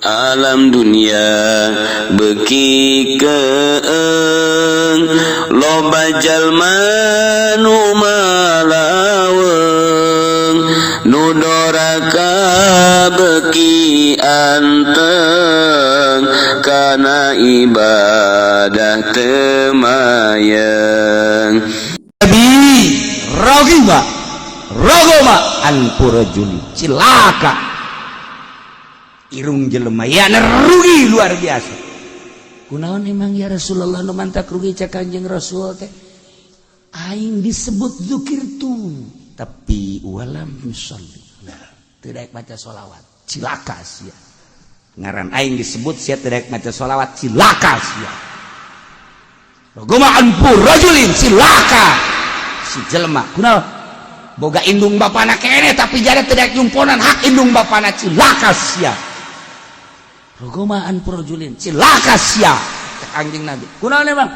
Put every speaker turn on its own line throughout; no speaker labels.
Alam dunia beuki keeng, loba jalma nu malaweung, nu doraka beuki anteng kana ibadah teu mayeng.
Nabi rogima rogoma anfu rajuli, cilaka irung jelema ya, rugi luar biasa. Kunaon emang ya Rasulullah nu mantak rugi? Cek Kanjeng Rasul teh, aing disebut zikir tuh tapi walam yusolli, tidak baca sholawat, cilaka sia. Ngaran aing disebut sia tidak maca sholawat, cilaka sia. Rogoma anfu rajulin, cilaka si jelema. Kunaon? Boga indung bapana kene tapi jada tidak nyumponan hak indung bapana, cilaka sia. Rogoma anfu rajulin, cilaka sia. Cek Kanjeng Nabi, kunaon emang?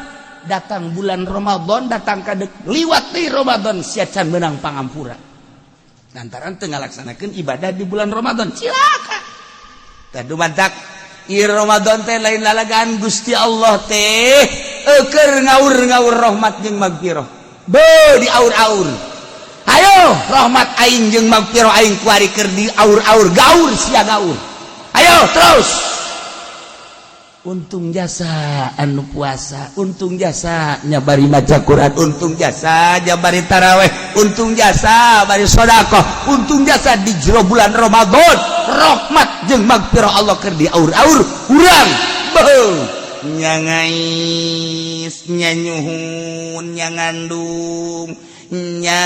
Datang bulan Ramadan, datang ka liwat di Ramadan, sia can menang pangampura lantaran teu ngalaksanakeun ibadah di bulan Ramadan, cilaka. Tah, mantak ieu Ramadan teh lain lalagaan. Gusti Allah teh eueur ngaur-ngaur rahmat jeung magfirah, be diaur-aur. Ayo, rahmat aing jeung magfirah aing kuari keur diaur-aur, gaur sia, gaur, ayo terus. Untung jasa anu puasa, untung jasa nyabari maca Quran, untung jasa jabari taraweh, untung jasa bari sodakoh, untung jasa di jero bulan Ramadan rahmat jeung magfirah Allah keur diaur-aur. Urang beuh nyangais, nyanyuhun, nyangandung, nya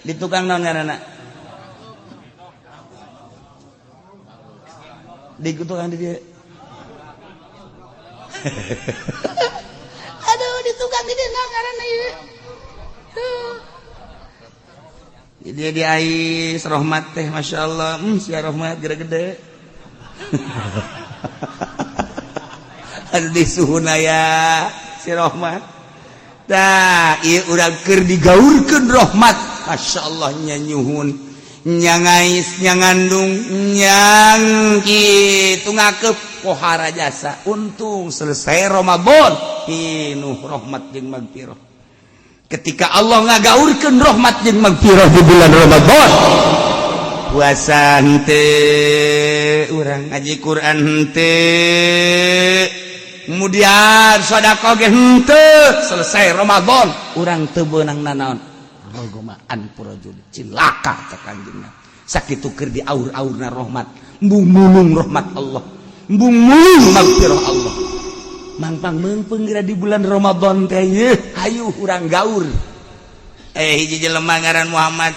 di tukang naon ngaranna, di tukang di dia. Aduh, di tukang di dia ngaranna ieu. Dia di ais rahmat teh, masya Allah, sia rahmat gede-gede. Aduh, di suhuna ya si rahmat. Tah, ieu urang keur digaurkeun rahmat, masya Allah, nyanyuhun, nyangais, nyangandung, nyang kitu ngakep pohara jasa. Untung selesai Ramadan pinuh rahmat jeung magfirah. Ketika Allah ngagaurkeun rahmat jeung magfirah di bulan Ramadan, puasa henteu urang, ngaji Quran henteu, kemudian sedekah ge henteu, selesai Ramadan urang teu beunang nanaon. Rogoma anfu rajul, cilaka. Cek Kanjeng, sakitu keur diaur-aurna rahmat, embung mulung rahmat Allah, embung mulung magfirah Allah, mangpang meungpeung geura di bulan Ramadan teh. Yeuh, hayu urang gaur. Hiji jelema ngaran Muhammad,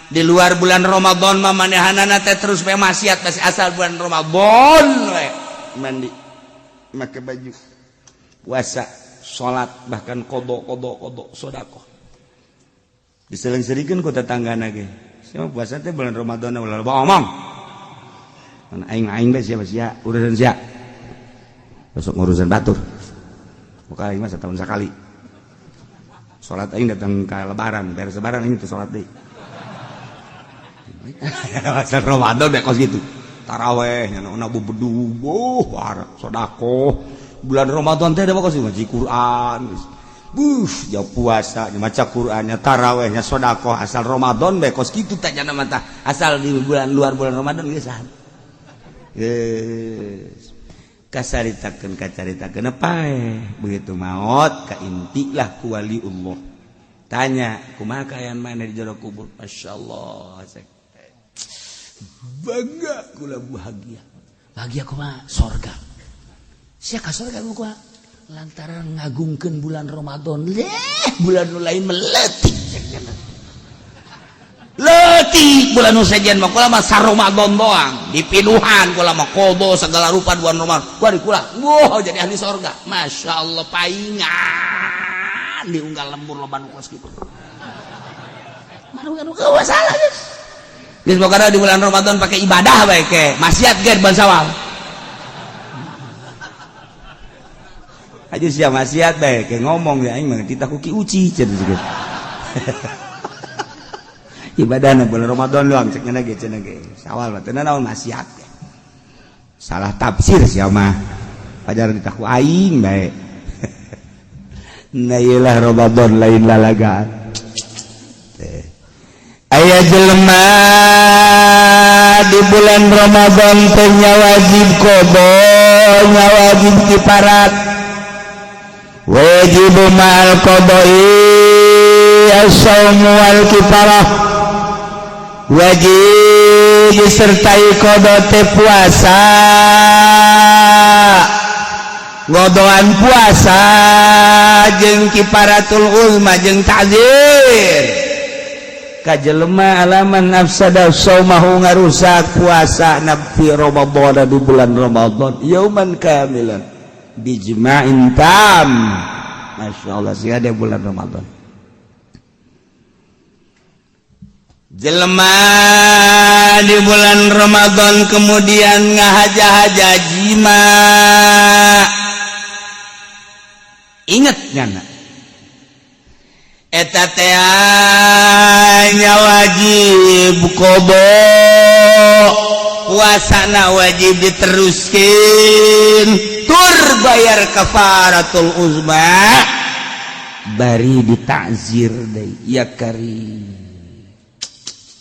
di luar bulan Ramadan mah manehanana teh terus bae maksiat, masih asal bulan Ramadan we mandi, make baju puasa, salat, bahkan qada, qada, qada, sedekah. Diseling-selingkeun ku tetanggana ge, siapa puasa teh bulan Ramadan ulah loba omong. Mana aing aing bae, siapa sia, urusan sia, besok ngurusan batur. Buka aing mah setahun sekali salat, aing datang ke lebaran, beres lebaran aing teh salat deui. Asal Ramadan deh kos gitu, taraweh nya na bebedu, oh, sedekah bulan Ramadan teh ada kos ngaji Quran. Buh, jauh puasa, maca Qurannya, tarawehnya, sodakoh, asal Ramadan bae kos kitu teh jana mata. Asal di bulan luar bulan Ramadan geus. Geus. Kasaritakeun kacaritakeun paeh begitu maot kainti lah ku wali Allah. Tanya, kumaha kaayaan mana di jero kubur? Masya Allah. Bangga kula, bahagia. Bahagia kumaha? Sorga. Sia ka sorga kumaha? Lantaran ngagungkeun bulan Ramadan. Leh, bulan nu lain meletik. Letik bulan nu sejen mah, kula mah Ramadan doang. Dipinuhan kula mah qada segala rupa bulan Ramadan. Wah, di kula, wah, jadi ahli sorga. Masya Allah, paingan diunggal lembur loba nu kos kitu. Manu anu salah geus. Geus pokokna di bulan Ramadan pakai ibadah bae ke. Maksiat ge ban sawal. Aja sia maksiat bae ke ngomong ya, aing mah titah ku Ki Uci cenah gitu. Ibadahna bulan Ramadan doang cek ge cenah ge. Sawal mah teu naon maksiat. Salah tafsir sia mah. Pajar ditaku aing bae. Nah iyalah Ramadan lain lalagaan. Aya jelema di bulan Ramadan teh nya wajib qadha, nya wajib kiparat. Wajib ma'al qada'i as-saumu wal kifarah. Wajib disertai qadha teh puasa. Ngodoan puasa jeung kifaratul uzma jeung ta'zir. Ka jelema alaman afsada saumahu ngarusak puasa fi Ramadan di bulan Ramadan yauman kamilan bijma'in tam. Masya Allah sih ada bulan Ramadan. Jelema di bulan Ramadan kemudian ngahaja-haja jima. Ingat nyana eta teh nya wajib qadha, puasana wajib diteruskeun tur bayar kafaratul uzma bari ditakzir deui ya kari.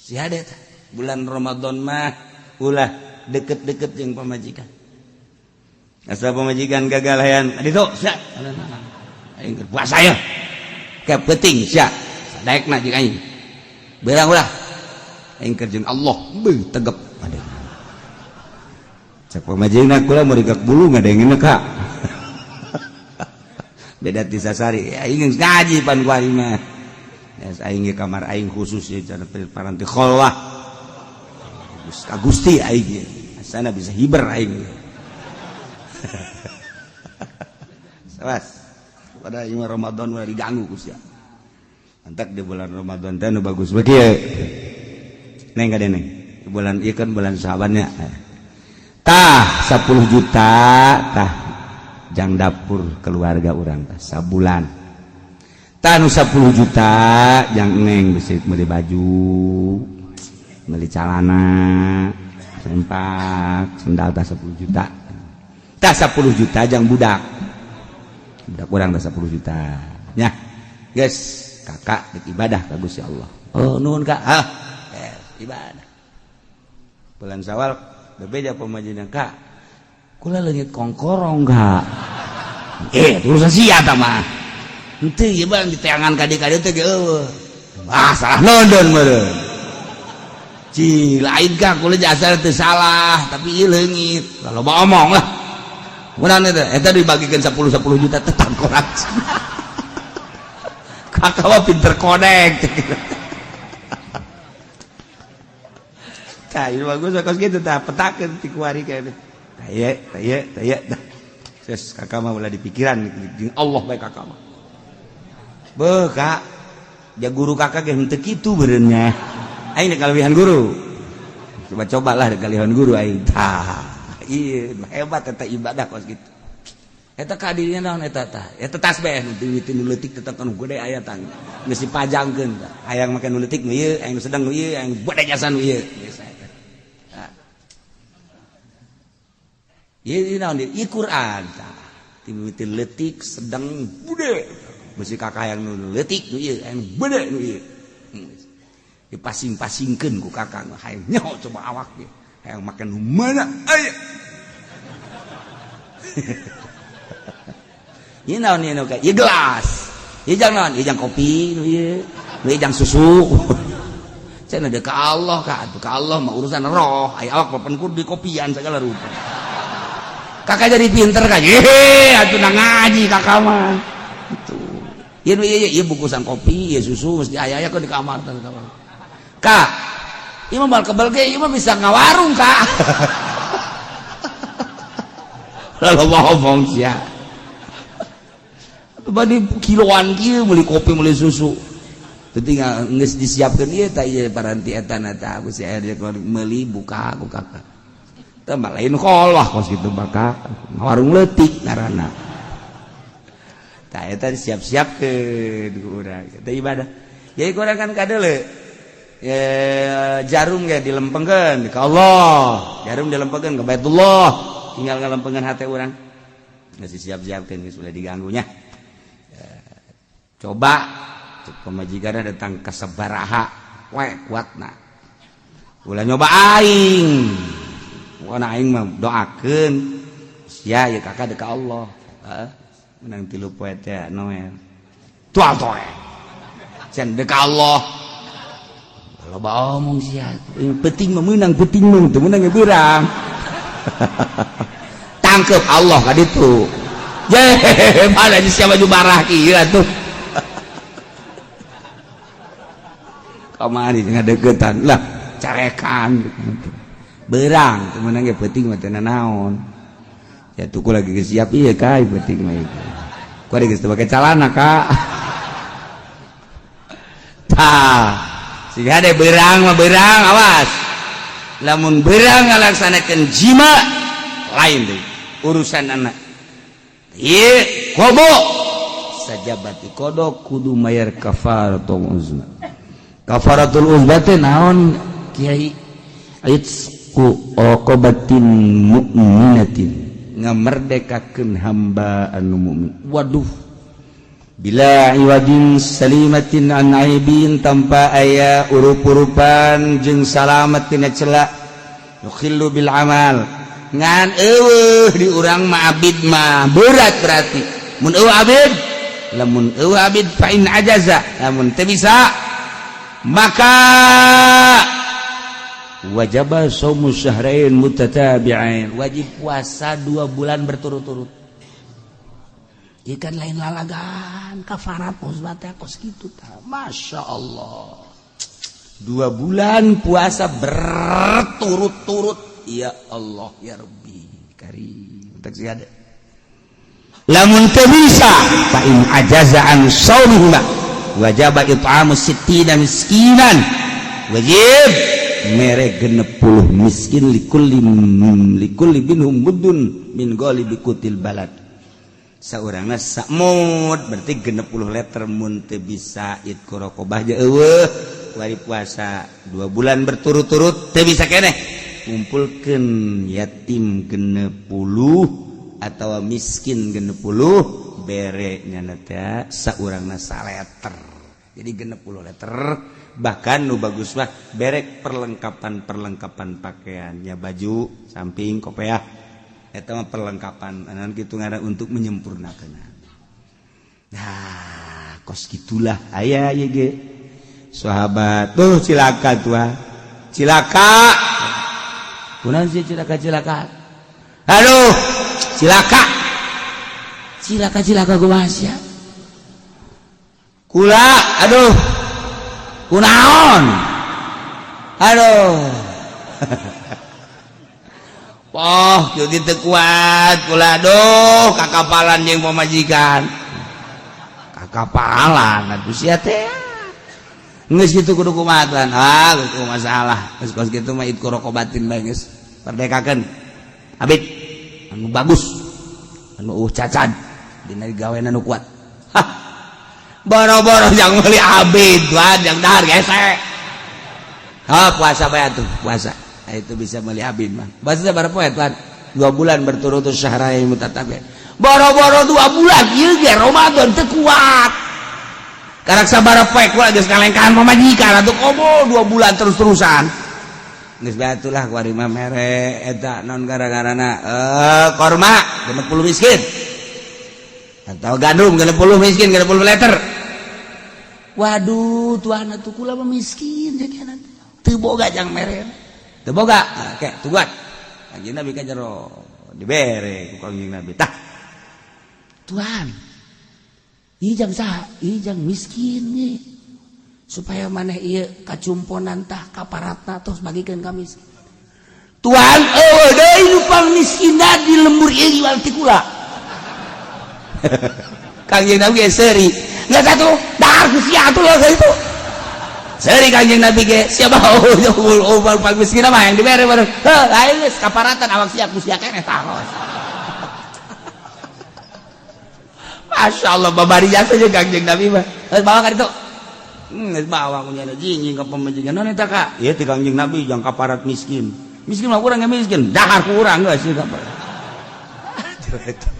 Si hade bulan Ramadan mah ulah deket-deket jeung pamajikan. Asal pamajikan gagal hayan ditu sia. Aing keur puasa ya. Ke penting sia. Sadaekna jeung aing. Beurang ulah. Aing keur jeung Allah beuh tegep ade. Cek pamajikan kula mau digak bulu ngadengin kak. Beda ti sasari. Aing geus ngaji pan ku aing mah. Ya, aing ge kamar aing khusus ya cara paranti kholwah. Ka Gusti aing ge. Asana bisa hiber aing. Sawas. Pada ieu Ramadan ulah diganggu ku sia. Antak di bulan Ramadan teh nu bagus bagi kieu. Neng ka neng. Di bulan ieu kan bulan Syaban-nya. Tah 10 juta tah jang dapur keluarga urang tah sabulan. Tah nu 10 juta jang neng bisa beli baju, beli celana, sempak, sendal tah 10 juta. Tah 10 juta jang budak. Budak urang tah 10 juta. Nya. Guys, kakak dek ibadah ka Gusti Allah. Oh, nuhun Kak. Ah, ibadah. Bulan Syawal bebeja pamajikan Kak. Kula leungit kongkorong Kak. Urusan sia tah mah. Henteu ieu bang diteangan ka dieu teh ge eueuh. Ah, salah nonton meureun. Ci, lain Kak, kula jasa teu salah, tapi ieu leungit. Loba omong lah. Kemudian eta dibagikan 10 10 juta tetap kurang. Kakak mah pinter konek. Tah, ieu bagus kos kitu tah petakeun ti kuari kene. Tah ieu, tah ieu, tah ieu. Ses kakak mah ulah dipikiran jeung Allah bae kakak mah. Beuh, Kak. Ja guru kakak ge henteu kitu beureunnya. Aing dek kalebihan guru. Coba-cobalah dek kalebihan guru aing. Tah, ieu hebat eta ibadah kos kitu. Eta ka dirinya naon eta tah? Eta tasbih nu ti nu leutik tetep nu gede aya tah. Geus dipajangkeun tah. Hayang make nu leutik nu ieu, hayang nu sedang nu ieu, hayang gede jasa nu ieu. Geus eta. Tah. Ieu naon ieu? Ieu Quran tah. Ti mimiti leutik sedang gede. Besi kakak hayang nu leutik nu ieu, hayang gede nu ieu. Dipasing-pasingkeun ku kakak hayang nyaho coba awak ge. Hayang make nu mana aya. Ieu naon ieu ka? Ieu gelas. Ieu jang naon? Ieu jang kopi nu ieu. Nu ieu jang susu. Cenah deuk ka Allah ka atuh ka Allah mah urusan roh. Aya awak papan kudu dikopian segala rupa. Kakak jadi pinter kan? Yehe, atuh na ngaji kakak mah. Itu. Ieu nu ieu ieu bungkusan kopi, ieu susu mesti aya-aya di kamar tah kamar. Kak, ieu mah bal kebel ge ieu mah bisa ngawarung, Kak. Lalu ngomong sia. Badi kiloan kieu meuli kopi meuli susu. Penting geus disiapkeun ieu tah ieu paranti eta na tah ku si aya meuli buka ku kakak. Tah mah lain kolwah kos kitu mah warung leutik ngaranna. Tah eta disiap-siapkeun ku urang. Eta ibadah. Jadi ku urang kan kadeule. Ya, jarum ge dilempengkeun ka Allah, jarum dilempengkeun ke Baitullah, tinggal ngalempengkeun hate urang. Geus siap-siapkeun, geus ulah diganggunya. Ya, coba pamajikan datang ka sabaraha we kuatna. Ulah nyoba aing. Pokona aing mah doakeun sia ya kakak deka Allah. Heeh. Menang 3 poe teh Noel. Tual toe. Can deka Allah. Loba omong sia. Penting mah meunang, penting mah teu meunang ge beurang. Tangkep Allah ka ditu. Ye, mana sia baju barah kieu atuh. Kamari ngadeukeutan lah carekan berang teu meunang ge penting mah teu naon. Ya tuku lagi geus siap ieu kai penting mah ieu. Ku geus teu pake calana ka. Tah, siga de berang mah berang awas. Lamun berang ngalaksanakeun jima lain deui urusan anak. Ieu kobo sajabati kodo kudu mayar kafaratul uzma. Kafaratul uzma teh naon kiai? Itqu raqabatin mu'minatin, ngamerdekakeun hamba anu mukmin. Waduh, bila iwadin salimatin an aibin, tanpa aya urup-urupan jeung salamat tina cela, yukhillu bil amal. Ngan eueuh di urang mah abid mah berat berarti. Mun eueuh abid, lamun eueuh abid fa in ajaza, lamun teu bisa maka wajaba shaumu syahrain mutatabi'ain, wajib puasa 2 bulan berturut-turut. Ieu kan lain lalagan kafarat uzma teh kos kitu tah. Masya Allah, 2 bulan puasa berturut-turut. Ya Allah ya Rabbi karim. Tak ada lamun teu bisa fa in ajaza an shaumihima wajaba it'amu sittina miskinan, wajib mere 60 miskin, likulli likulli minhum muddun min ghalibi qutil balad, saurangna samud berarti 60 liter. Mun teu bisa itqu raqabah je eueuh, wari puasa 2 bulan berturut-turut teu bisa keneh, ngumpulkeun yatim 60 atau miskin 60, bere nyana teh saurangna saleter, jadi 60 liter. Bahkan nu bagus mah berek perlengkapan-perlengkapan pakaiannya, baju samping kopeah eta mah perlengkapan anan kitu ngaran untuk menyempurnakan. Nah, kos gitulah aya ieu ge sahabat tuh. Cilaka tua, cilaka kunaon sih, cilaka cilaka, aduh cilaka cilaka cilaka kumaha sia kula, aduh kunaon, aduh. Oh, kieu teu kuat kula, aduh, kakapalan jeung pamajikan, kakapalan atuh sia teh. Geus kitu kudu kumaha tuan? Ah, geus masalah geus kos kitu mah itqu raqabatin bae, geus merdekakeun abid anu bagus, anu cacat dina gawean anu kuat. Hah, boro-boro jang meuli abid tuan, jang dahar gesek. Ha, puasa bae atuh, puasa. Nah, itu bisa meuli abid mah. Bahasa berapa poe tuan? 2 bulan berturut-turut, syahrain mutatabi'ain. Boro-boro 2 bulan, ieu ge Ramadan teu kuat. Karak sabaraha poe kula geus ngalengkahan pamajikan atuh komo 2 bulan terus-terusan. Geus bae atulah kuari mah mere eta naon gara-garana korma 60 miskin. Atau gandum 60 miskin, 60 liter. Waduh, tuan atuh kula mah miskin jadi teu boga jang mere. Teu boga, oke, tungguan. Kanjeng Nabi ka jero dibere ku Kanjeng Nabi. Tah. Tuan, ieu jang saha? Ieu jang miskin nih. Supaya maneh ieu kacumponan tah kaparatna tos bagikeun ka miskin. Tuan, eueuh deui nu pang miskinna di lembur ieu jual ti kula. Kanjeng Nabi seuri. Geus atuh, dahar ku sia atuh lah itu. Seuri Kanjeng Nabi ge, siapa oh pang miskin mah yang dibere bareng. Heuh, lain geus kaparatan awak sia ku sia keneh taros. Masya Allah, babari jasa jeung Kanjeng Nabi mah. Geus bawa ka ditu. Geus bawa ku nyana jinjing ka pamajikan. Naon eta ka? Ieu ti Kangjeng Nabi jang kaparat miskin. Miskin mah urang miskin, dahar ku urang geus sih kaparat.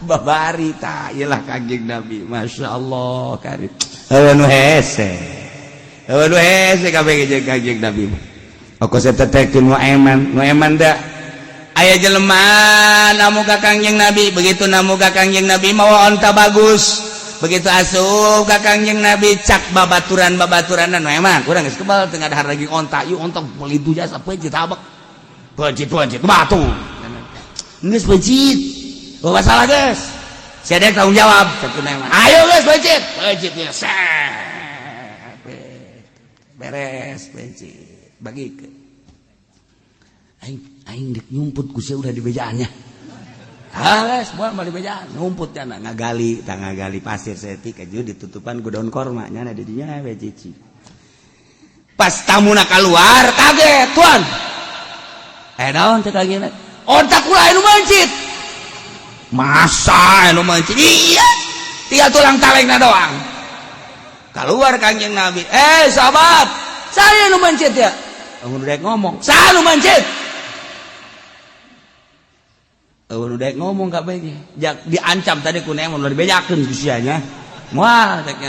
Babari tah ieu lah Kangjeng Nabi. Masyaallah karim. Heueuh nu hese. Heueuh nu hese kabeh jeung Kangjeng Nabi. Aku saya nu eman, nu eman da. Aya jelema namu ka Kangjeng Nabi, begitu namu ka Kangjeng Nabi mawa onta bagus. Begitu asup ka Kangjeng Nabi cak babaturan-babaturanan nu eman, urang geus kebal teu ngadahar lagi onta, ieu onta meuli jasa peuncit habek. Peuncit-peuncit batu. Geus peuncit. Oh masalah geus. Sia dek tanggung jawab cak nu eman. Ayo geus peuncit. Peuncit ya. Beres peuncit. Bagikeun. Aing aing dek nyumput ku sia udah di bejaannya. Hales, moal mah di bejaan, nyumput nya ngagali, tah ngagali pasir saeutik aju ditutupan ku daun korma nya di dinya we cici. Pas tamuna keluar kaget, tuan. Eh naon cek lagi onta kula anu mencit. Masa anu mencit? Iya. Tinggal tulang talengna doang. Keluar Kangjeng Nabi. Eh sahabat, saya nu mencit ya. Udah ngomong, saya nu mencit. Udah ngomong kabeh diancam tadi ku nemon udah dibejakeun ku sia nya. Moal cek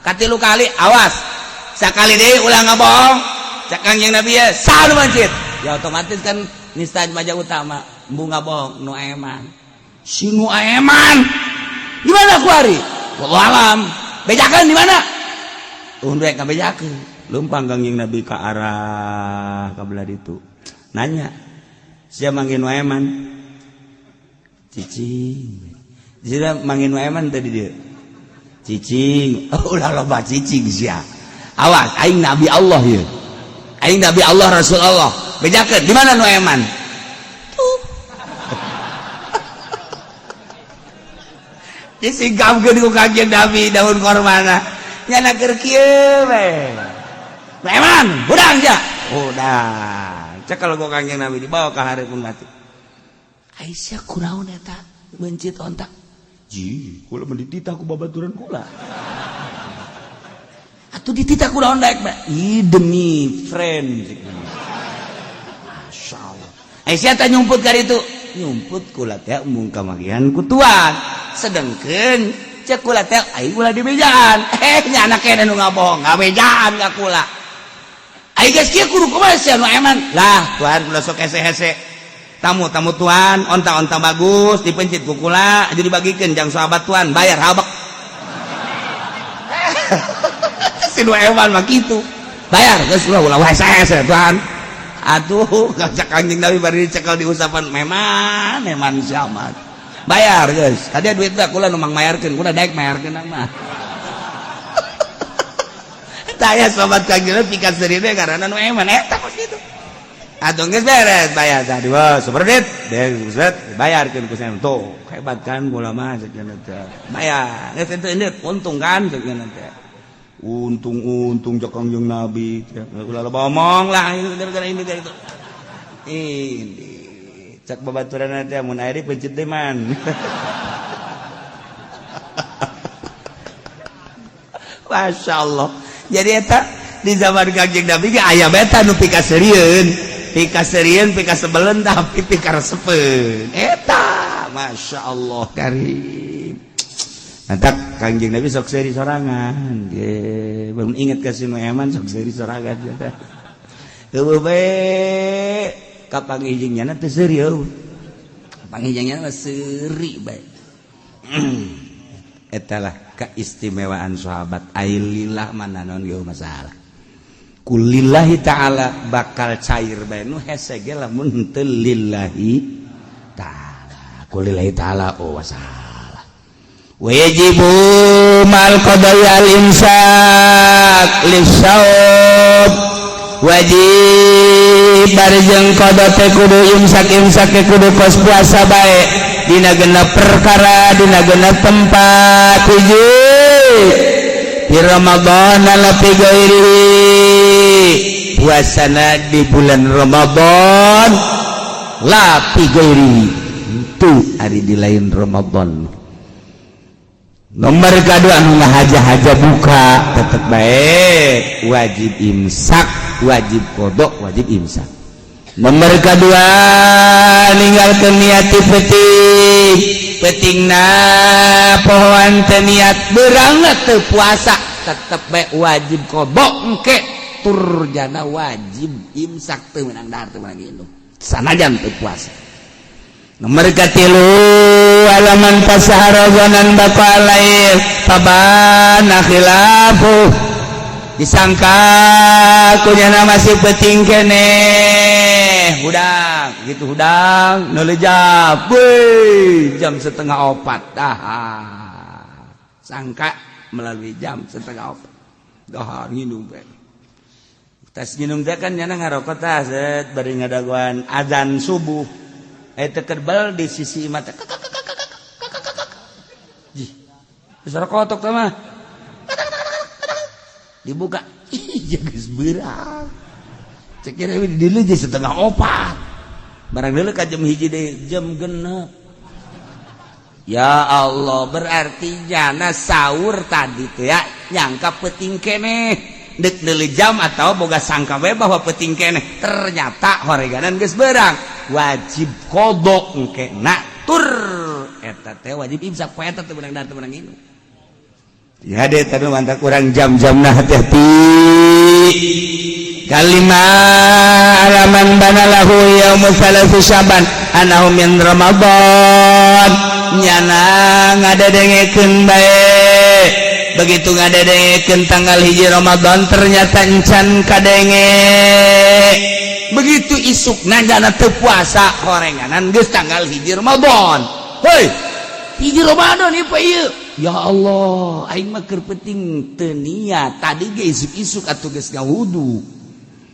katilu kali awas. Sakali deui ulah ngabohong. Cek Kangjeng Nabi ya, saha nu mencit. Ya otomatis kan nista maja utama, embung ngabohong nu eman. Si nu eman. Di mana kuari? Wallahu alam. Bejakeun di mana? Udah ngabejakeun. Leumpang Kangjeng Nabi ke arah ka belah ditu. Nanya, sia manggil nu eman? Cicing. Sia manggil nu eman tadi dia. Cicing. Oh, ulah loba cicing sia. Awas, aing Nabi Allah ieu. Aing Nabi Allah Rasul Allah. Bejakeun di mana nu eman? Tuh. Disingkapkeun ku Kangjeng Nabi daun kormana. Nyana keur kieu we. Nu eman, hudang ja. Hudang. Cek kalau ku Kangjeng Nabi dibawa ka hareupeun mati. Aisyah kunaon eta mencit ontak. Ji, kula mah dititah ku babaturan kula. Atuh dititah ku naon daek bae? Ih demi friend. Masya Allah. Aisyah teh nyumput ka ditu. Nyumput kula teh embung kamagihan ku tuan. Sedengkeun cek kula teh aing ulah dibejaan. Eh nya anak kene nu ngabohong, ngabejaan ka kula. Aing geus kieu kudu kumaha sia nu eman? Lah, tuan kula sok hese-hese. Tamu-tamu tuan, onta-onta bagus dipencit ku kula, jadi dibagikeun jang sahabat tuan, bayar habek. Si nu eman mah kitu. Bayar geus ulah ulah hese-hese tuan. Atuh, cak Kangjeng Nabi bari dicekel diusapan memang eman siamat. Bayar geus. Tadi duit teh kula nu mangmayarkeun, kula daek mayarkeun mah. Taya sobat Kangjeng Nabi pikaseuri teh karena nu eman eta kos kitu. Atuh geus beres bayar tadi wah super duit deh bayarkeun ku saya tuh hebat kan kula mah sekian teh bayar geus itu ini untung kan sekian teh untung untung cek Kangjeng Nabi ulah loba omong lah ini gara-gara ini gara itu ini cek babaturan teh mun aya pencit deui man. Masya Allah. Jadi eta di zaman Kangjeng Nabi ge aya beta nu pikaseurieun. Pikaseurieun, pikasebeleun tapi pikaresepeun. Eta Masya Allah karim. Mantak Kangjeng Nabi sok seuri sorangan. Ge, belum inget ka si nu eman sok seuri sorangan. Eueuh bae kapanggih nyana teu seuri eueuh. Kapanggih nyana mah seuri bae. Eta lah keistimewaan sahabat. Ailillah mana naon ge masalah. Kulillahi ta'ala bakal cair bae nu hese ge lamun teu lillahi ta'ala. Kulillahi ta'ala oh masalah. Wa yajibu mal qada'i al imsak lisawab. Wajib barjeng qada teh kudu imsak imsak kudu kos puasa bae dina genep perkara dina genep tempat hiji di Ramadan ala fi ghairihi puasana di bulan Ramadan la fi ghairihi itu hari di lain Ramadan. Nomor kedua, anu ngahaja-haja buka tetep baik wajib imsak, wajib qodho, wajib imsak. Nomor kedua, ninggalkeun niat ti peuting. Peutingna pohoan teu niat, beurang teu puasa, tetep baik wajib qodho engke, tur jana wajib imsak, teu meunang dahar, teu meunang indung, sanajan teu puasa. Nomor katilu, alaman tasahara dhannan baqa lail fabana khilafu. Disangka kunyana masih peuting kene, hudang gitu, hudang neuleuh weh, jam 3.30 dah. Sangka melalui jam 3.30 dah nginum bae. Tas nginum teh kan nyana ngarokok tah, set bari ngadagoan azan subuh, eh tekerbal di sisi mata. Jih, suara kotok teh mah dibuka. Ih, geus beurang. Cek kira di di 3.30, barang deuleu ka jam 1 deui, jam 6. Ya Allah, berarti jana sahur tadi tuh ya nyangka peuting keneh, dek deuleu jam atau boga sangka we bahwa peuting keneh, ternyata horeganan geus beurang, wajib qodho engke na, tur eta teh wajib imsak poe eta, teu meunang teu meunang inum. Ya deh, tadi mantap kurang jam-jam. Nah, hati-hati. Kalima, alaman bana lahu yaumu tsalatsu Syaban annahu min Ramadan. Nyana ngadedengekeun bae, begitu ngadedengekeun tanggal 1 Ramadan, ternyata encan kadenge. Begitu isuk jana teu puasa, horenganan geus tanggal 1 Ramadan. Hei, 1 Ramadan ieu pa ieu. Ya Allah, aing mah keur peuting teu niat tadi ge, isuk-isuk atuh geus ngawudu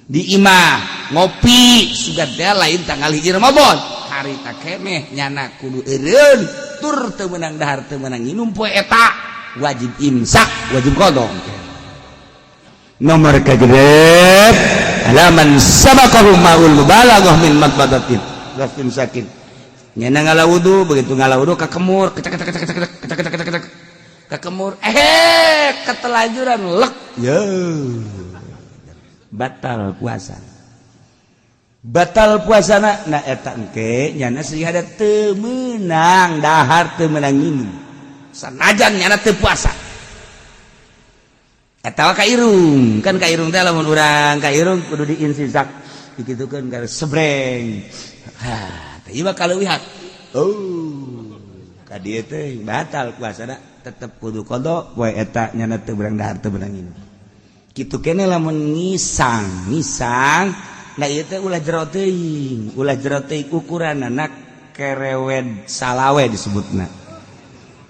di imah, ngopi, sugan teh lain tanggal 1 Ramadan harita keneh. Nyana kudu eureun, tur teu meunang dahar, teu meunang nginum poe eta, wajib imsak, wajib qodho. Nomor kagenep, alaman sabaqahu maul mubalaghah min madmadatin ghassin sakin. Nyana ngala wudu, begitu ngala wudu kakemur, kecak kecak kecak kecak kecak kecak kecak kecak, kakemur, eh ketelajuran lek ya, batal puasa, batal puasa. Nah, eta engke nyana sehingga teu meunang dahar, teu meunang minum, sanajan nyana teu puasa. Eta ka irung kan, ka irung teh lamun urang ka irung kudu diinsisak, dikitukeun ka sebreng. Ha, teh ieu kaleuwihan. Oh, ka dieu teh batal puasana, tetep kudu qodho poe eta, nyana teu beurang dahar, teu beurang minum. Kitu kene lamun ngisang ngisang. Nah, ieu teh ulah jero teuing, ulah jero teuing, ukuranana kerewed salawe disebutna.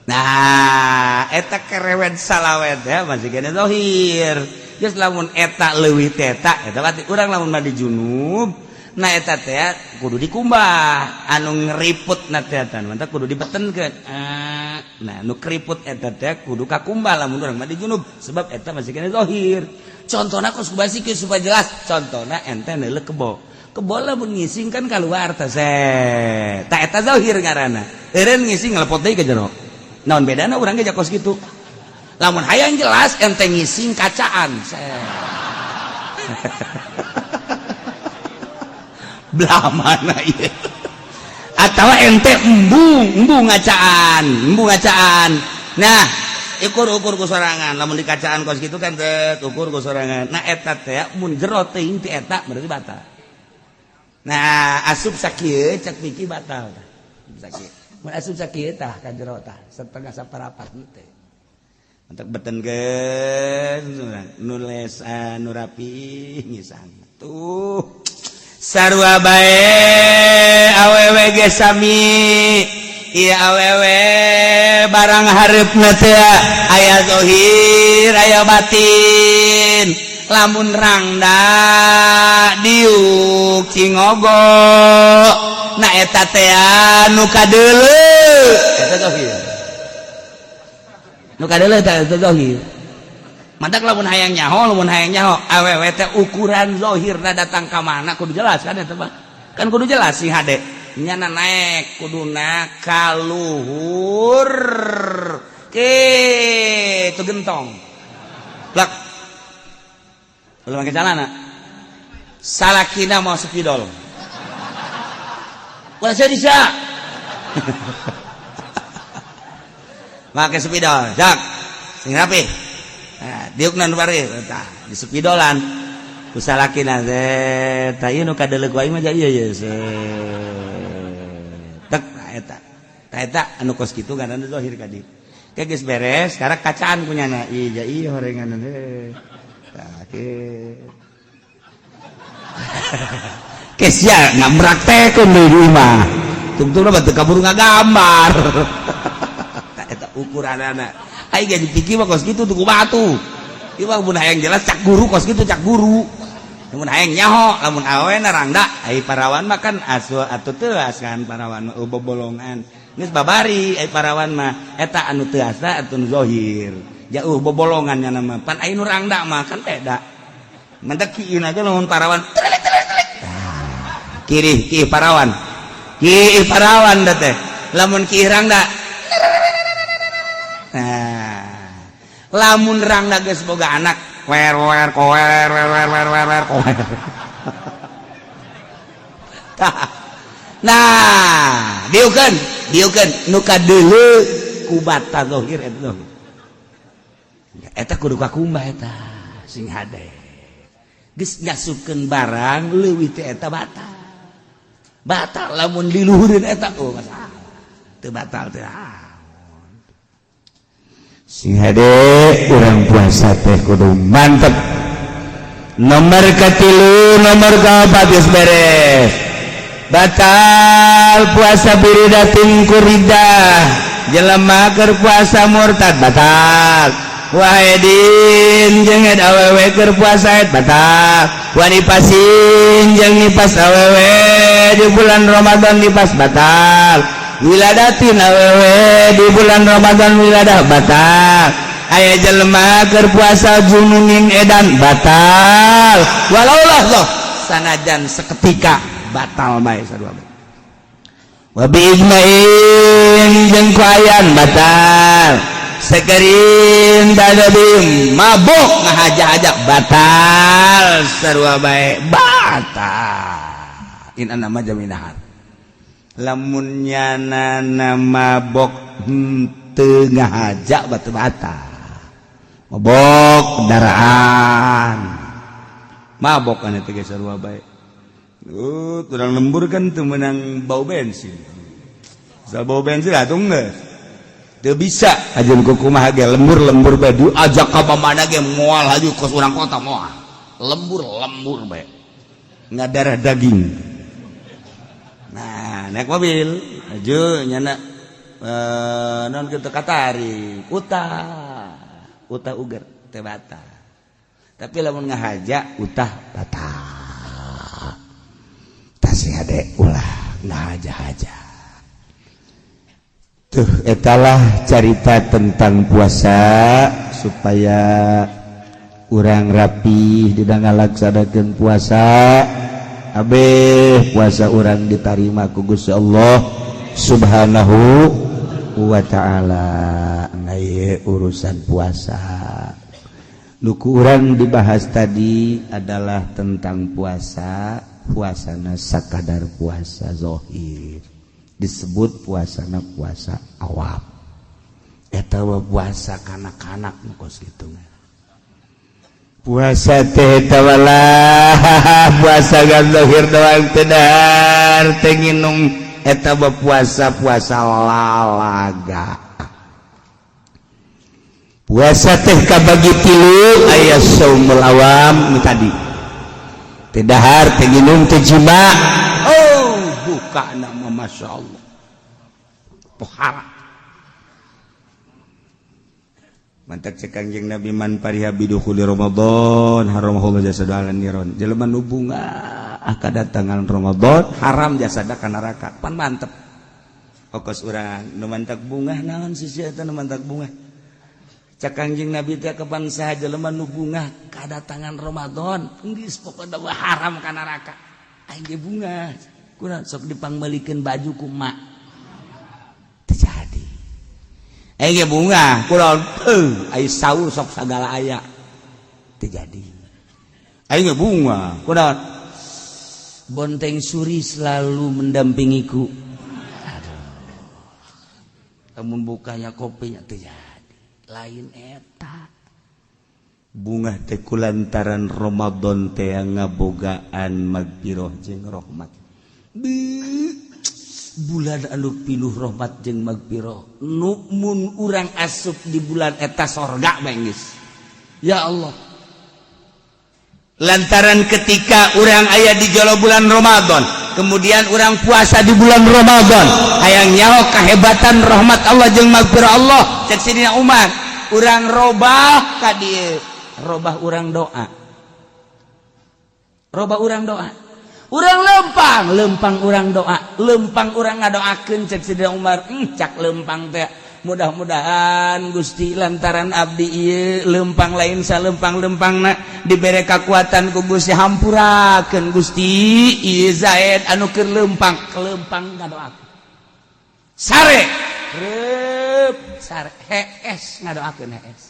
Nah, eta kerewed salawe ya masih kene zahir. Geus, lamun eta leuwih teta eta berarti urang lamun mandi junub. Nah, eta teh kudu dikumbah anu ngeriput na teh, mantap kudu dibetenkeun. Nah, nu keriput eta teh kudu kakumbah lamun urang mandi junub, sebab eta masih kene zahir. Contohna kos kubasi supaya jelas, contohna ente neuleuh kebo. Kebo lamun ngising kan keluar teh, tak eta zahir ngaranna. Eureun ngising ngelepot deui ke jero, naon bedana? Urang ge kos kitu. Lamun hayang jelas, ente ngising kacaan, set. Belah mana ieu? Atau ente embung embung ngacaan, embung ngacaan. Nah, ukur ukur ku sorangan. Lamun di kacaan kos kitu kan teh ukur ku sorangan. Nah, eta teh mun jero teuing ti eta berarti batal. Nah, asup sakieu cek miki batal sakieu. Mun asup sakieu tah ka jero tah setengah saparapat teh untuk betenkeun nules nu rapi ngisang tuh. Sarua bae awewe ge sami. Ieu awewe barang hareupna teh aya zahir, aya batin. Lamun rangda diuk cingogo, nah eta teh nu kadeuleu, eta zahir. Nu kadeuleu teh eta zahir. Mantak lamun hayang nyaho, lamun hayang nyaho awewe teh ukuran zahirna datang ka mana kudu jelas kan eta mah. Kan kudu jelas sih hade. Nyana naek kuduna kaluhur. Ke itu gentong. Plak. Ulah make celana. Salakina mau spidol. Ulah jadi sia. Make spidol, jak. Sing rapi. Nah, diukna nu bari tah di spidolan. Ku salakina teh tah ieu nu kadeuleuk wae mah ieu ye. Tek eta. Tah eta anu kos kitu kan anu zahir ka dieu. Kayak geus beres, sekarang kacaan punyana. Iya, iya horengan teh. Tah kieu. Kesia nggak meraktekeun deui di imah. Tungtungna batu kaburu ngagambar. Tah eta ukuranana. Ai ge dipikir mah kos kitu tuku batu. Ieu mah mun hayang jelas cak guru kos kitu cak guru. Lamun hayang nyaho, lamun awena rangda, ai parawan mah kan asu atuh teuas kan parawan mah bobolongan. Geus babari ai parawan mah eta anu teuasna atuh nu zahir. Jauh bobolongan nya mah. Pan ai nu rangda mah kan beda. Mentek kieu aja lamun parawan. Telik telik telik. Kiri ki parawan. Ki parawan da teh. Lamun ki rangda. Nah, lamun rangda geus boga anak, wer wer kower wer wer wer wer wer kower. Nah, diukeun, diukeun nu kadeuleu ku bata zahir eta zahir. Eta kudu kakumbah eta sing hade. Geus ngasupkeun barang leuwih teh eta batal. Batal lamun diluhureun eta oh masalah. Teu batal teh. Sing hade urang puasa teh kudu mantep. Nomor katilu, nomor kaopat geus beres. Batal puasa biridatin kuridah. Jelema keur puasa murtad batal. Wahidin jeung haid awewe keur puasa haid batal. Wanifasin jeung nipas awewe di bulan Ramadan nipas batal. Wiladatin awewe di bulan Ramadan wiladah batal. Aya jelema keur puasa jununin edan batal. Walaulah loh sanajan seketika batal bae sarua bae. Wa bi ijma'in jeung kuayan batal. Sekerin tadabim mabuk ngahaja-haja batal sarua bae batal. In nama jaminahan. Lamun nyana mabok henteu ngahaja batu batal. Mabok kendaraan. Mabok kan eta ge sarua bae. Turang lembur kan teu meunang bau bensin. Asal bau bensin atuh geus. Teu bisa ajeun kumaha ge lembur-lembur bae diajak ka mana ge moal haju kos urang kota moal. Lembur-lembur bae. Ngadarah daging. Nah, naik mobil aju nyana non kitu katarik utah utah uger teh batal. Tapi lamun ngahaja utah batal. Tasih hade ulah ngahaja-haja. Tuh etalah carita tentang puasa supaya urang rapi dina ngalaksanakeun puasa. Abeh puasa urang ditarima ku Gusti Allah Subhanahu wa ta'ala. Nah, ieu urusan puasa. Nu ku urang dibahas tadi adalah tentang puasa, puasana sakadar puasa zahir. Disebut puasana puasa awam. Eta mah puasa kanak-kanak nu kos kitu. Puasa teh tawalah puasa gan zahir doang teu dahar teu nginum eta mah puasa-puasa lalaga. Puasa teh kabagi tilu, aya saumul awam nu tadi. Teu dahar teu nginum teu jima. Oh, buka nama Masya Allah. Pohara. Mantak cek Kangjeng Nabi man pariha bidukhuli Ramadan haramahullah jasadu ala niron. Jelema nu bungah kadatangan Ramadan haram jasada ka neraka. Pan mantep. Okos urang nu mantak bungah naon sih eta nu mantak bungah. Cek Kangjeng Nabi teh kapan saha jelema nu bungah kadatangan Ramadan geus pokona haram ka neraka. Aing ge bungah. Kurang sok dipangmeulikeun baju ku emak. Teu jadi. Aing ge bunga kunaon? Heuh, ai saur sok sagala aya teu jadi. Aing ge bunga kunaon? Bonteng suri selalu mendampingiku. Aduh, lamun bukanya kopinya teu jadi. Lain eta bunga teh kulantaran Ramadan teh ngabogaan magfirah jeung rahmat. Bulan anu pinuh rahmat jeung magfirah, nu mun urang asup di bulan eta sorga bae geus. Ya Allah, lantaran ketika urang aya di jolo bulan Ramadan, kemudian urang puasa di bulan Ramadan, hayang nyaho kehebatan rahmat Allah jeung magfirah Allah, cek Sidina Umar, urang robah ka dieu, robah urang doa, robah urang doa, urang lempang lempang urang doa, lempang urang ngadoakeun. Cek Sidina Umar, cak lempang teh, mudah-mudahan Gusti, lantaran abdi ieu lempang lain salempang lempangna, dibere kekuatan ku Gusti, hampurakeun Gusti ieu Zaid anu keur lempang lempang ngadoakeun. Sare reup sare, hees ngadoakeun, hees.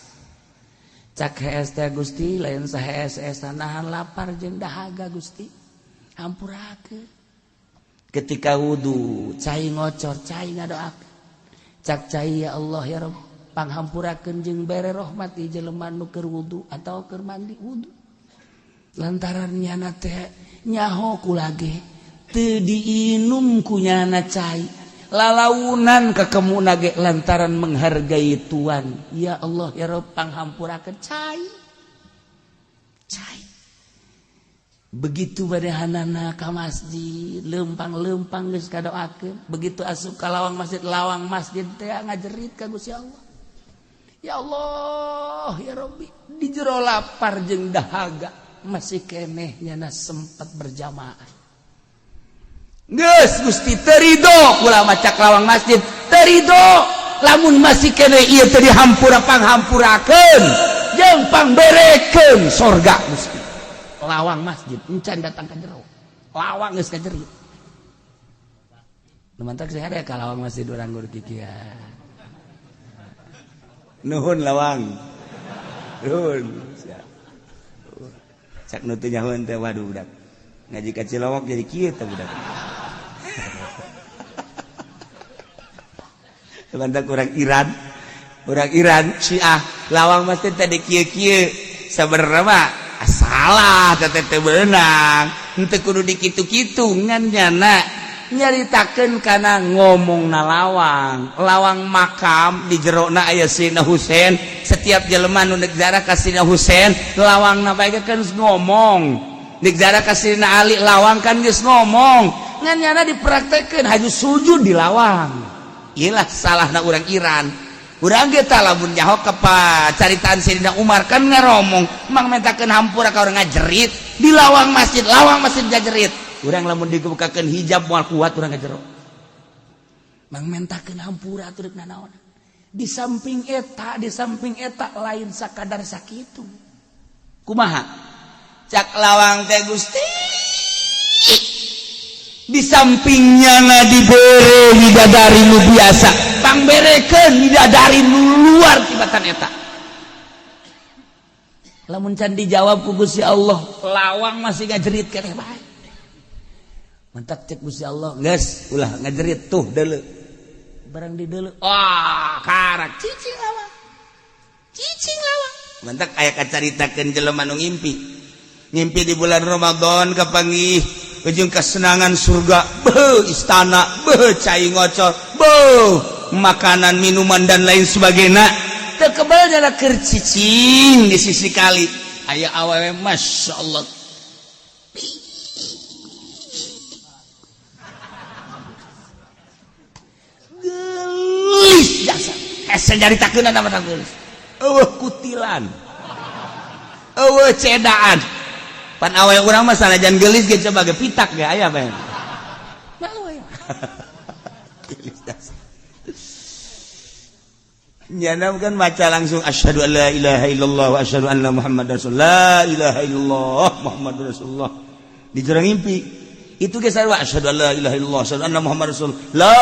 Cak hees teh, Gusti, lain sahees hees nahan lapar jeung dahaga, Gusti hampurakeun. Ketika wudu, cai ngocor, cai ngadoakeun. Cak cai, ya Allah, ya Rabb, panghampurakeun jeung bere rahmat di jelema nu keur wudu atau keur mandi wudu, lantaran nyana teh nyaho kula ge teu diinum ku nyana cai, lalaunan kakemuna ge lantaran menghargai tuan. Ya Allah, ya Rabb, panghampurakeun. Cai cai begitu badehanana ka masjid, lempang-lempang geus kadoakeun. Begitu asup ka lawang masjid, lawang masjid teh ngajerit ka Gusti Allah, ya Allah, ya Rabbi, di jero lapar jeung dahaga masih keneh nyana sempat berjamaah. Geus Gusti, teu ridho kula. Cak lawang masjid, teu ridho lamun masih keneh ieu teu dihampura. Panghampurakeun jeung pangberekeun sorga, Gusti. Lawang masjid encan datang ke jero, lawang geus kajerit. Nu mantak sih ada ka lawang masjid urang gur kikian. Nuhun lawang, nuhun. Cak nu teu nyahoeun teh, waduh, budak ngaji ka Cilowok jadi kieu teh budak. Mantak urang Iran, urang Iran Syiah, lawang masjid tadi kieu-kieu. Sabenerna mah salah, teh teu beunang, henteu kudu dikitu-kitu, ngan nyana nyaritakeun kana ngomong na lawang, lawang makam di jerona aya Sayyidina Husain. Setiap jelema nu nek ziarah ka Sayyidina Husain, lawangna bae kan ngomong. Nek ziarah ka Sayyidina Ali, lawang kan geus ngomong, ngan nyana dipraktekeun haju sujud di lawang. Iyalah salahna urang Iran. Urang ge tah lamun nyaho ka caritaan Sayyidina Umar kan ngaromong mang mentakeun hampura ka urang ngajerit di lawang masjid, lawang masjid ngajerit. Urang lamun dibukakeun hijab moal kuat urang ka jero. Mang mentakeun hampura atuh rek nanaon. Di samping eta, di samping eta lain sakadar sakitu. Kumaha? Cak lawang teh, Gusti, di sampingnya na dibere bidadari nu biasa, pangberekeun bidadari nu luar tibatan eta. Lamun can dijawab ku Gusti Allah, lawang masih ngajerit keneh bae. Mentak cek Gusti Allah, geus ulah ngajerit tuh, deuleu. Barang di deuleu, wah, karak cicing lawang, cicing lawang. Mentak aya kacaritakeun jelema nu ngimpi, ngimpi di bulan Ramadan kapanggih ujung kesenangan surga, beuh, istana, beuh, cai ngocor, beuh, makanan, minuman, dan lain sebagainya. Teu kebal nyana keur cicing di sisi kali aya awewe, masya Allah, gelis jasa hese nyaritakeun nama gelis. Eueuh kutilan, eueuh cedaan. Pan awe urang mah sanajan gelis ge coba ge pitak ge aya bae. Malu aya. Gelis dasar. Nyana kan baca langsung asyhadu an la ilaha illallah wa asyhadu anna muhammadar rasulullah, la ilaha illallah muhammadur rasulullah. Di jero ngimpi itu ge sarua, asyhadu an la ilaha illallah, asyhadu anna muhammadar rasulullah, la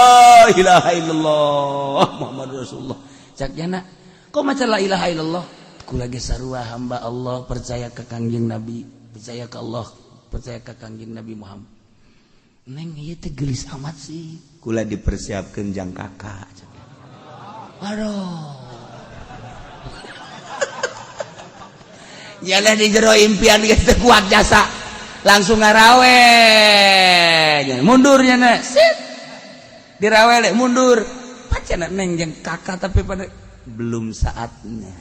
ilaha illallah muhammadur rasulullah. Cak jana, kok maca la ilaha illallah? Kula ge sarua hamba Allah, percaya ke Kangjeng Nabi, percaya ke Allah, percaya ke Kangjeng Nabi Muhammad. Neng, ieu teh geulis amat sih.
Kula dipersiapkan jang kakak.
Aduh. Jalan di jero impian geus teu kuat jasa. Langsung ngarawe. Mundur nya sit. Dirawele mundur. Pacana neng jeung kakak, tapi pada
belum saatnya.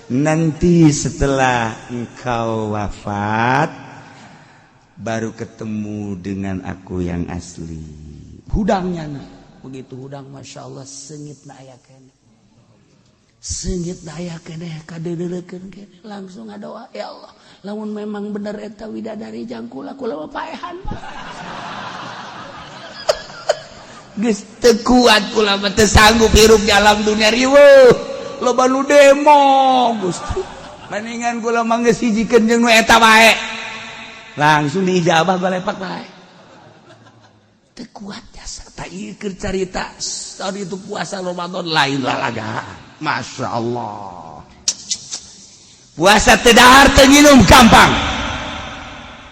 Nanti setelah engkau wafat baru ketemu dengan aku yang asli.
Hudangnya nah. Begitu hudang, masya Allah, seungit na aya keneh. Seungit na aya keneh kadeudeulekeun keneh, langsung ngadoa, ya Allah, lamun memang bener eta widadari jang kula, kula mah paehan. Geus teu kuat kula mah, teu sanggup hirup di alam dunia riweuh. Loba nu demo, Gusti. Mendingan kula mah geus hijikeun jeung nu eta bae. Langsung diijabah balepak bae. Teu kuat jasa. Tak ieu keur carita tadi itu puasa Ramadan lain lalagaan. Masya Allah.
Puasa teu dahar teu nginum gampang.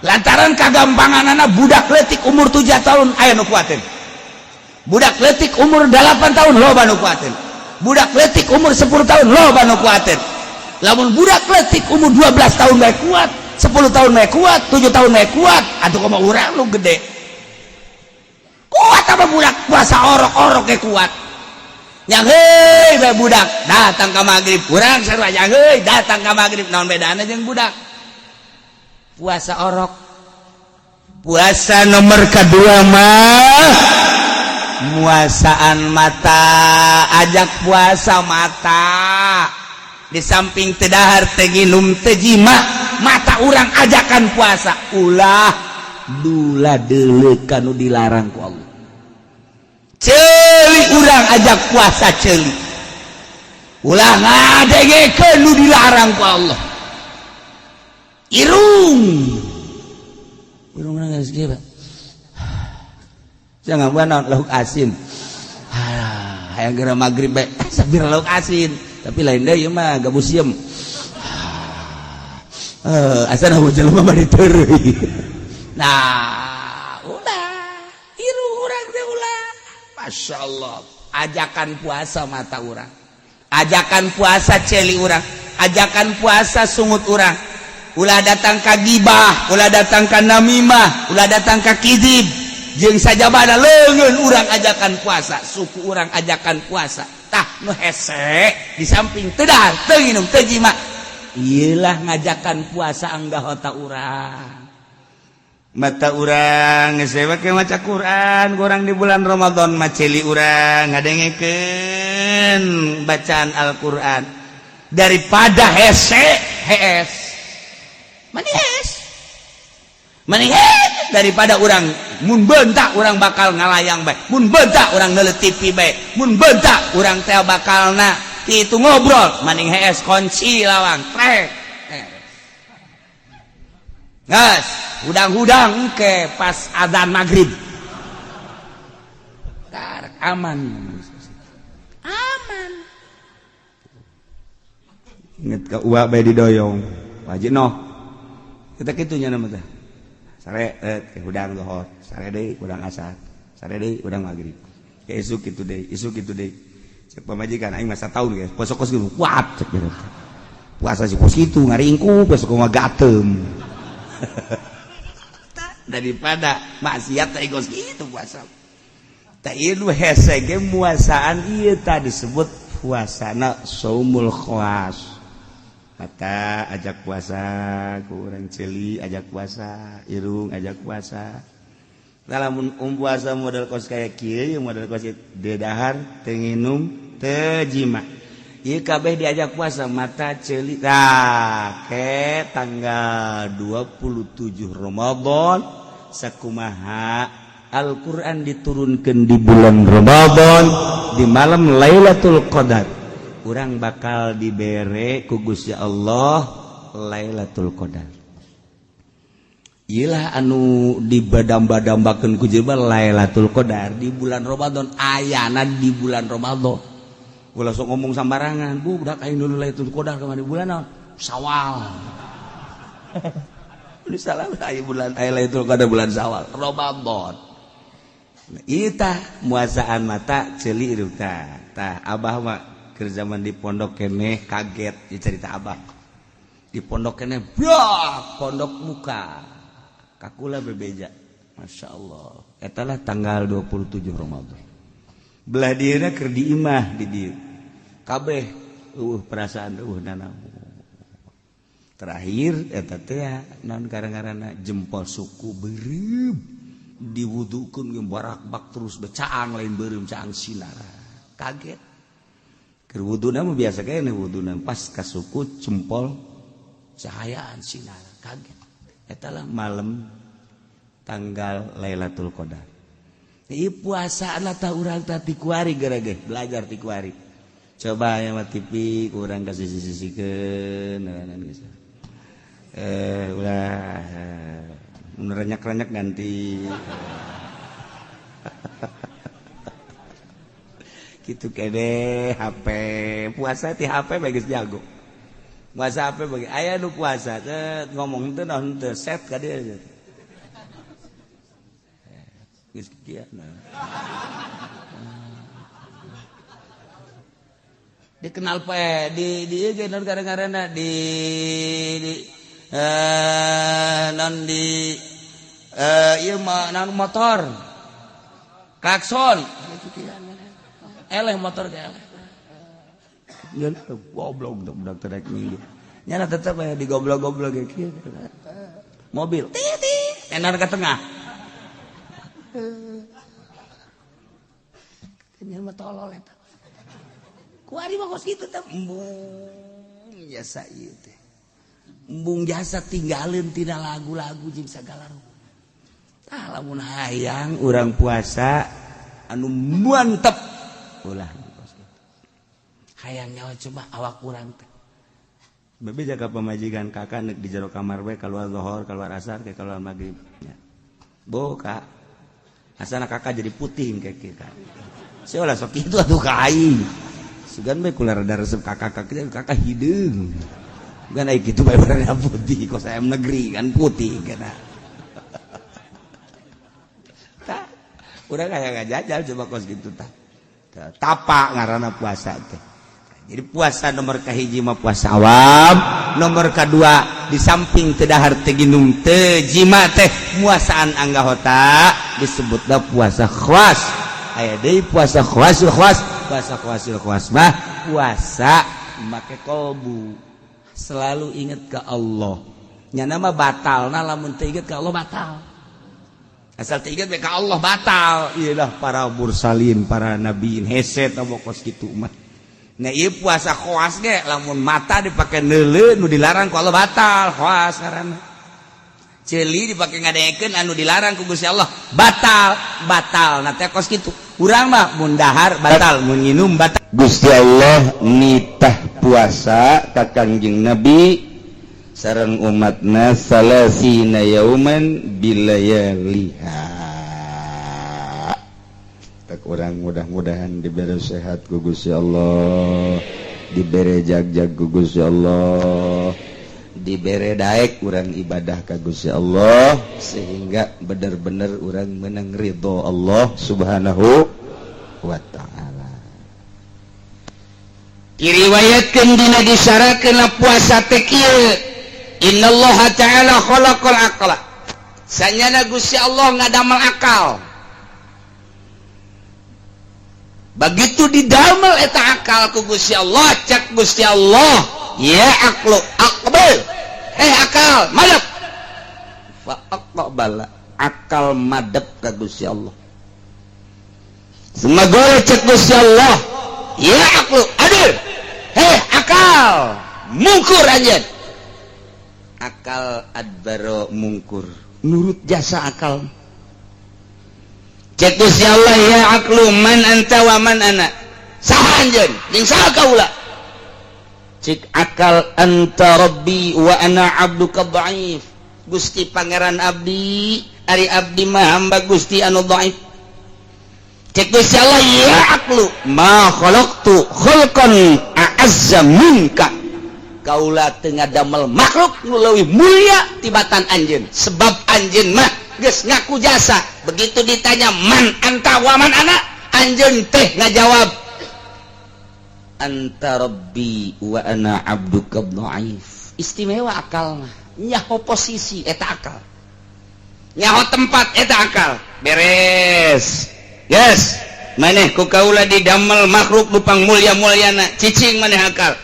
Lantaran kagampanganana, budak leutik umur 7 tahun aya nu kuateun. Budak leutik umur 8 tahun loba nu kuateun. Budak leutik umur 10 tahun loba nu kuateun. Lamun budak leutik umur 12 tahun bae kuat, 10 tahun bae kuat, 7 tahun bae kuat, atuh kumaha urang nu gede. Kuat apa budak puasa orok-orok ge kuat. Yang heuy bae budak datang ka magrib, urang sarua yang heuy datang ka magrib, naon bedana jeung budak? Puasa orok.
Puasa nomor kedua mah muasaan mata, ajak puasa mata.
Di samping teu dahar teu nginum teu jima, mata urang ajakan puasa, ulah
dula deuleukan nu dilarang ku Allah.
Ceuli urang ajak puasa ceuli, ulah ngadengekeun nu dilarang ku Allah. Irung irung urang geus kieu, Pak.
Jangan buat naon lauk asin.
Ah, hayang geura magrib bae sabir lauk asin, tapi lain deui ieu mah gabus sieum.
Eh, asana jelema bari teureui.
Nah, ulah irung urang teh ulah. Masya Allah, ajakan puasa mata urang, ajakan puasa ceuli urang, ajakan puasa sungut urang. Ulah datang ka gibah, ulah datang ka namimah, ulah datang ka kizib jeung sajabana. Leungeun urang ajakan puasa, suku urang ajakan puasa. Tah, nu hese di samping teu dahar teu nginum teu jima, iyalah ngajakan puasa anggota urang.
Mata urang geus we maca Quran, urang di bulan Ramadan mah ceuli urang ngadengekeun bacaan Al-Qur'an
daripada hese hees manis manis, daripada urang mun bentak urang bakal ngalayang bae, mun bentak urang neuleut TV bae, mun bentak urang teh bakalna itu ngobrol. Maning hees, kunci lawang trek. Gas, hudang-hudang ke pas adzan maghrib. Tarik aman. Aman.
Inget ka uak bae didoyong wajib noh kita kitu nya nama teh sare hudang lohor, sare deui hudang asar, sare deui hudang maghrib, ke isuk kitu deui, isuk kitu deui. Cek pamajikan aing mah sataun geus puasa kos kitu kuat, cek gitu. Puasa si kos kitu ngaringkuk besok mah gatem
daripada maksiat teh kos kitu puasa.
Tah, ieu hese ge muasaan ieu tah disebut puasana saumul khawas. Mata ajak puasa ku urang, ceuli ajak puasa, irung ajak puasa. Lamun puasa model kos kayak kieu, model kos teu dahar teu nginum teu jima, ieu kabeh diajak puasa mata, ceuli. Tah, ke tanggal 27 Ramadan, sakumaha Al-Qur'an diturunkan di bulan Ramadan di malam Lailatul Qadar, urang bakal dibere ku Gusti Allah Lailatul Qadar. Iyalah anu dibadamba-dambakeun ku jelema Lailatul Qadar di bulan Ramadan, ayana di bulan Ramadan. Ulah sok ngomong sambarangan, bu, budak aing dulu Lailatul Qadar kamari bulan naon? Sawal. Ini salah aya bulan aya Lailatul Qadar bulan Sawal. Ramadan. Ieu tah muasaan mata ceuli hirup tah. Tah abah mah keur zaman di pondok keneh kaget dicerita abah. Di pondok keneh brak pondok muka. Kakula bebeja. Masya Allah. Eta lah tanggal 27 Ramadan. Belah dieuna keur di imah di dieu. Kabeh eueuh perasaan eueuh nanaon. Terakhir eta teh naon gara-garana jempol suku beureum diwudukeun ge barakbak terus becaang lain beureum caang sinar. Kaget. Keur wuduna mah biasa kene wuduna pas ka suku jempol cahayaan sinar kaget. Eta lah malam tanggal Lailatul Qadar. Ieu puasa lah tah urang tah ti kuari geura ge belajar ti kuari. Coba aya mah TV ku urang ka sisi-sisikeun geus. Ulah mun renyak-renyak ganti. Kitu kene HP puasa ti HP bae geus jago. Puasa HP bagi aya nu puasa teh ngomong teh naon teh set ka dieu. Geus kieu nah. Dikenal poe di ieu ge naon gara-garana di non di ieu mah naon motor. Klakson. Eleh motor ge eleh. Nyeun goblok budak teh rek minggu. Nyana tetep aya digoblok-goblok ge kieu. Mobil titit enar ka tengah. Nyeun mah tolol eta. Kuari mah kos kitu teh embung jasa ieu teh. Embung jasa tinggalin tina lagu-lagu jeung sagala rupa. Tah lamun hayang urang puasa anu mantep ulah kos kitu. Hayang nyawa coba awak urang teh. Bebe jaga pamajikan kakak nek di jero kamar we keluar zuhur, keluar asar, ke keluar maghrib. Ya. Bo kak, asana kakak jadi putih kayak kita. Saya ulah sok kitu atuh ka aing. Sugan bae kula rada resep kakak-kakak kakak hideung. Bukan ai kitu bae warna putih kos ayam negeri kan putih kana. Tah, urang aya ngajajal coba kos kitu tah. Tapa ngaranna puasa teh. Jadi puasa nomor kahiji mah puasa awam, nomor kedua di samping teu dahar teu ginum teu jima teh muasaan anggahota disebutna puasa khawas. Aya deui puasa khawasul khawas, puasa khawasul khawas mah puasa make kolbu. Selalu ingat ke Allah. Nyana mah batalna lamun teu inget ka Allah batal. Asal teu inget ka Allah batal. Iyalah para mursalin, para nabiin hese tah kos kitu mah. Nah ieu puasa khawas ge lamun mata dipake neuleu nu dilarang ku Allah batal, khawas ngaranna. Ceuli dipake ngadengekeun anu dilarang ku Gusti Allah batal, batal. Nah teh kos kitu. Urang mah mun dahar batal, mun nginum batal.
Gusti Allah nitah puasa ka Kangjeng Nabi sareng umatna salasina yauman bilayaliha. Tak urang mudah-mudahan diberi sehat ku Gusti Allah, diberi jag-jag ku Gusti Allah, diberi daek urang ibadah ka Gusti Allah sehingga bener-bener urang menang ridho Allah Subhanahu wa ta'ala.
Diriwayatkeun dina disyaratkeun puasa teh kieu, innallaha ta'ala khalaqal aqla. Sanyana Gusti Allah ngadamel akal. Begitu didamel eta akal ku Gusti Allah, cak Gusti Allah, ya aqlu aqbal. Eh akal madep. Fa aqbala, akal madep ka Gusti Allah. Sumagore cek Gusti Allah, ya aqlu adil. Heh akal mungkur anjeun. Akal adbaro mungkur, nurut jasa akal. Cek Gusti Allah, ya aqlu man anta wa man ana. Saha anjeun jeung saha kaula? Cek akal anta rabbi wa ana abduka dhaif. Gusti Pangeran abdi, ari abdi mah hamba Gusti anu dhaif.
Cek Gusti Allah, ya aqlu, ma khalaqtu khalqan a'azza minka. Kaula teu ngadamel makhluk nu leuwih mulia tibatan anjeun, sebab anjeun mah geus ngaku jasa. Begitu ditanya man anta wa man ana, anjeun teh ngajawab anta rabbi wa ana abduka dhaif. Istimewa akal mah, nyaho posisi eta akal, nyaho tempat eta akal. Beres, yes, maneh ku kaula didamel makhluk nu pang mulia-muliana. Cicing maneh, akal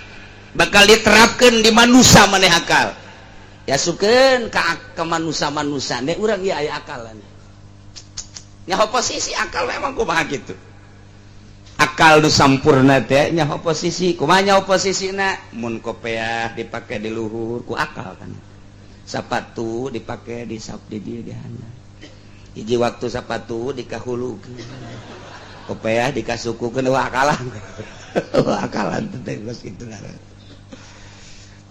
bakal diterapkan di manusia. Maneh akal ya sukeun ka manusia-manusia ne urang ieu aya akal nyaho posisi. Akal memang kumaha gitu, akal nu sampurna teh nyaho posisi. Kumaha nyaho posisina? Mun kopeah dipake di luhur ku akal kan, sepatu dipake di sap di dieu, di handap. Hiji waktu sepatu dikahulukeun, kopeah dikasukukeun. Wah, akalan, wah, akalan teh geus kitu ngaran.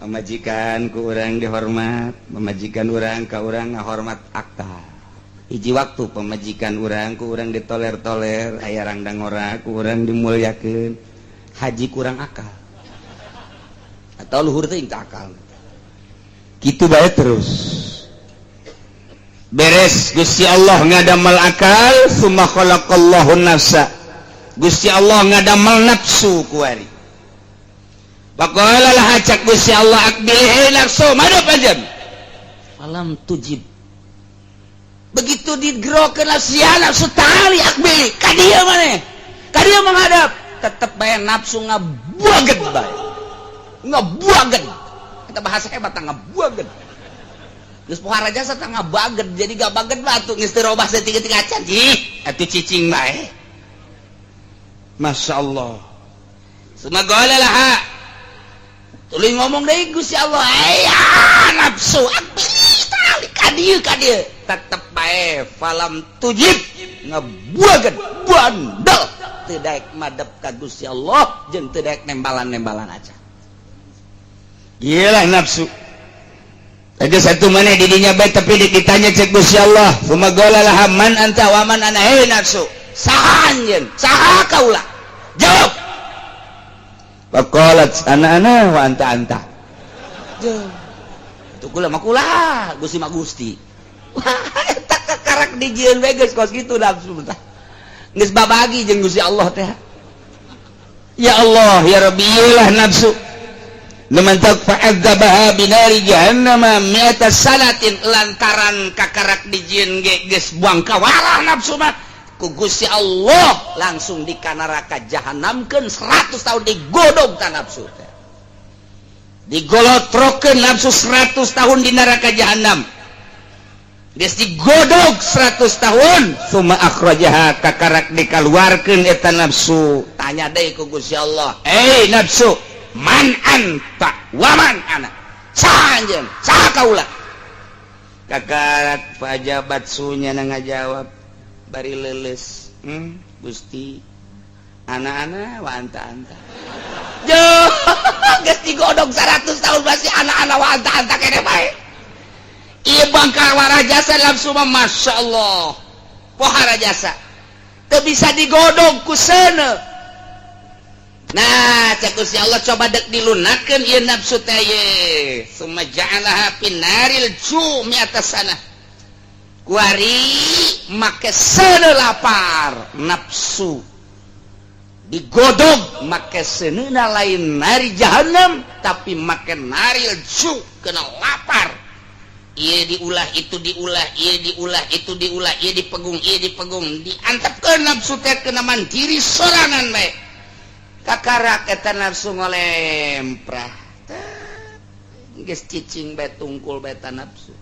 Pamajikan ku urang dihormat, pamajikan urang ka urang ngahormat, akal. Hiji waktu pamajikan urang ku urang ditoler-toler, aya rangdang ora ku urang dimuliakeun, haji kurang akal atau luhur teh akal. Gitu bae terus. Beres Gusti Allah ngadamel akal, summa khalaqallahu nafsa. Gusti Allah ngadamel nafsu kuari. Faqala laha, cak Gusti Allah, aqbili nafsu, madep aja. Falam tujib. Begitu digerokeun nafsu, ya nafsu tali, aqbili ka dieu maneh, ka dieu menghadap, tetep bae nafsu ngabuaget bae, ngabuaget. Kita bahasa hebat, ngabuaget. Geus pohara jasa tah ngabaget, jadi gabaget batu geus teu robah saeutik-eutik acan. Ih, atuh cicing bae. Masya Allah. Summa qala laha, tuluy ngomong deui Gusti Allah, aya nafsu, aqbili tali ka dieu, ka dieu, tetep bae falam tujib, ngebuaget, bandel, teu daek madep ka Gusti Allah jeung teu daek nembalan-nembalan aja. Gila nafsu. Ada satu mana didinya bae, tapi ditanya cek Gusti Allah, summa qala laha man anta wa man ana. Hei nafsu, saha anjeun, saha kaula? Jawab. Faqalat ana ana wa anta anta. Itu kula mah kula, Gusti mah Gusti. Wah, eta kakarak dijieun we geus kos kitu nafsu tah. Geus babagi jeung Gusti Allah teh. Ya Allah, ya Rabbi, lah nafsu. Lumantak fa'adzabaha binari jahannama mi'ata sanatin, lantaran kakarak dijieun ge geus buang kawalah nafsu mah, ku Gusti Allah langsung di neraka jahanamkeun 100 tahun digodog ta nafsu teh. Digolotrokeun nafsu 100 tahun di neraka jahanam. Geus digodog 100 tahun, summa akhrajaha, kakarak dikaluarkeun eta nafsu, tanya deui ku Gusti Allah, "Eh nafsu, man anta wa man ana? Saha anjeun, saha kaula?" Kakarak fajabat sunya na ngajawab bari leuleus, Gusti, ana ana wa anta anta." Jo, geus digodog 100 tahun masih ana ana wa anta anta kene bae. Ieu bangkar jasa nafsu mah, Masya Allah, pohara jasa, teu bisa digodog ku seuneu. Nah, cek Gusti Allah, coba dek dilunakeun ieu nafsu teh ye. Summa ja'alaha finaril ju mi'ata sanah. Kuari make seuneu lapar nafsu digodog make seuneuna, lain nari jahanam tapi make naril ju, kena lapar. Ieu diulah, itu diulah, ieu diulah, itu diulah, ieu dipegung, ieu dipegung, diantepkeun nafsu teh kena mandiri sorangan bae. Kakarak eta nafsu ngolemprah, geus cicing bae, tungkul bae eta nafsu.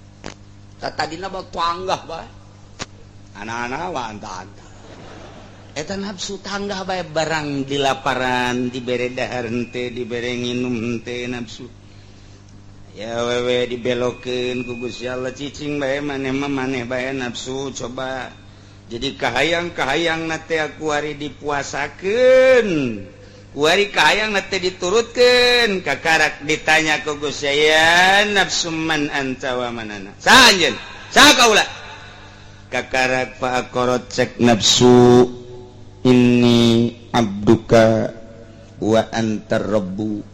Tadina mah tanggah bae, ana ana wa anta anta. Eta nafsu tanggah bae, barang dilaparan, dibere dahar henteu, dibere nginum henteu nafsu. Ya wewe dibelokeun ku Gusti Allah, cicing bae maneh mah, maneh bae nafsu coba. Jadi kahayang kahayang na teh kuari dipuasakeun, kuari kahayang na teh diturutkeun. Kakarak ditanya ku Gusti, ya nafsu, man anta wa man ana? Saha anjeun, saha kaula? Kakarak faqalat, cek nafsu,
Inni abduka wa anta rabbu,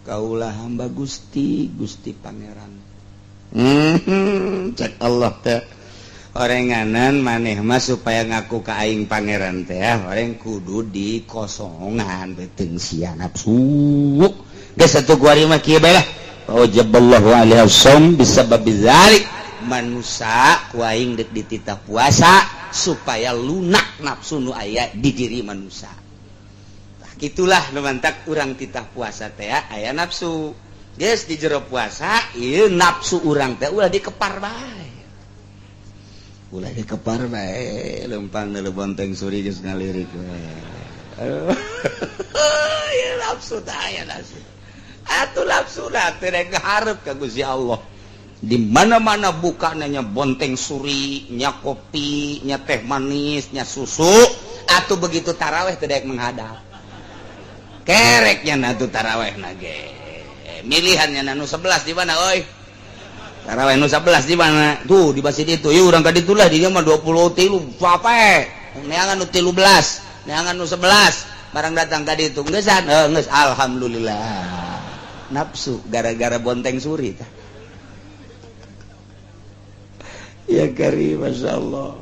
kaulah hamba Gusti, Gusti Pangeran. Cek Allah teh, orenganan maneh mah supaya ngaku ka aing pangeran teh orang kudu dikosongan beuteung sia nafsu. Geus atuh kuari mah kieu bae lah. Wajaballahu alaihi shaum bisababi dzalik, manusia ku aing dek dititah puasa supaya lunak nafsu nu aya di diri manusia. Tah, gitulah nu mantak urang titah puasa teh aya nafsu. Geus di jero puasa ieu nafsu urang teh ulah dikepar bae, ulah dikepar bae. Lempang deuleu bonteng suri geus ngalirik we. Ieu nafsu teh aya nafsu atuh, nafsu lah teh rek hareup ka Gusti Allah. Di mana-mana bukannya bonteng suri nya, kopi nya, teh manis nya, susu atau begitu taraweh tidak menghadap kereknya. Nah, tuh taraweh nage milihannya nu 11 di mana oi? Taraweh nu 11 di mana tuh? Di masjid itu. Yuk urang ka ditu lah, dia mah 23 apa neangan nu 13, neangan nu 11. Barang datang ka ditu geus, geus, alhamdulillah. Nafsu gara-gara bonteng suri tah. Ya kari, Masya Allah.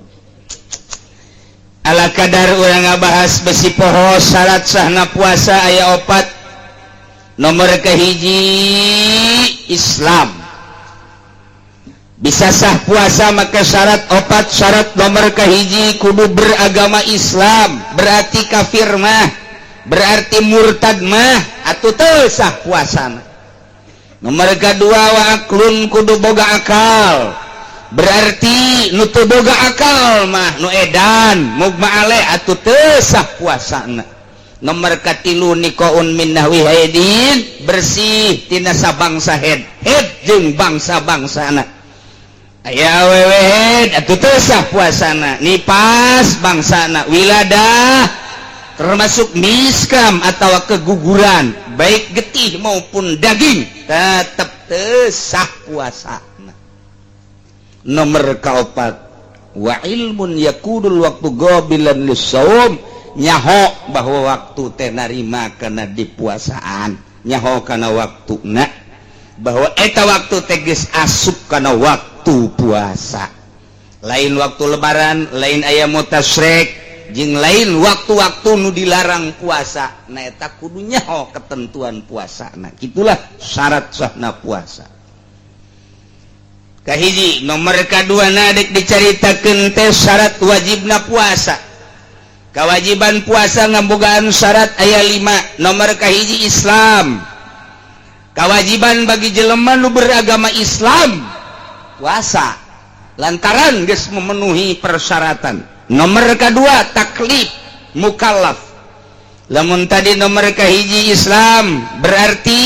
Ala kadar urang ngabahas besi poho, syarat sahna puasa aya opat. Nomor kehiji, Islam. Bisa sah puasa maka syarat opat. Syarat nomor kehiji kudu beragama Islam, berarti kafir mah, berarti murtad mah atau teu sah puasa. Nomor kedua, wa aqlun, kudu boga akal, berarti nu teu boga akal mah, nu edan, mugma alaih atuh teu sah puasana. Nomor katilu, niqaun min nahwi haidin, bersih tina sabangsa haid, haid jeung bangsa-bangsana. Aya awewe haid atuh teu sah puasana, nipas bangsana, wiladah termasuk miskam atau keguguran baik getih maupun daging tetap teu sah puasa. Nomor kaopat, wa ilmun yakunul waqtu qabilan lis-shaum, nyaho bahwa waktu teh narima kana dipuasaan, nyaho kana waktuna bahwa eta waktu teh geus asup kana waktu puasa, lain waktu lebaran, lain ayyamu tasyrik jeung lain waktu-waktu nu dilarang puasa. Nah, eta kudu nyaho ketentuan puasa. Nah, gitulah syarat sahna puasa kahiji. Nomor kedua, nadek dicaritakeun teh syarat wajibna puasa. Kewajiban puasa ngabogaan syarat aya 5. Nomor kahiji, Islam. Kewajiban bagi jelema nu beragama Islam puasa lantaran geus memenuhi persyaratan. Nomor kedua, taklif, mukallaf. Lamun tadi nomor kahiji Islam, berarti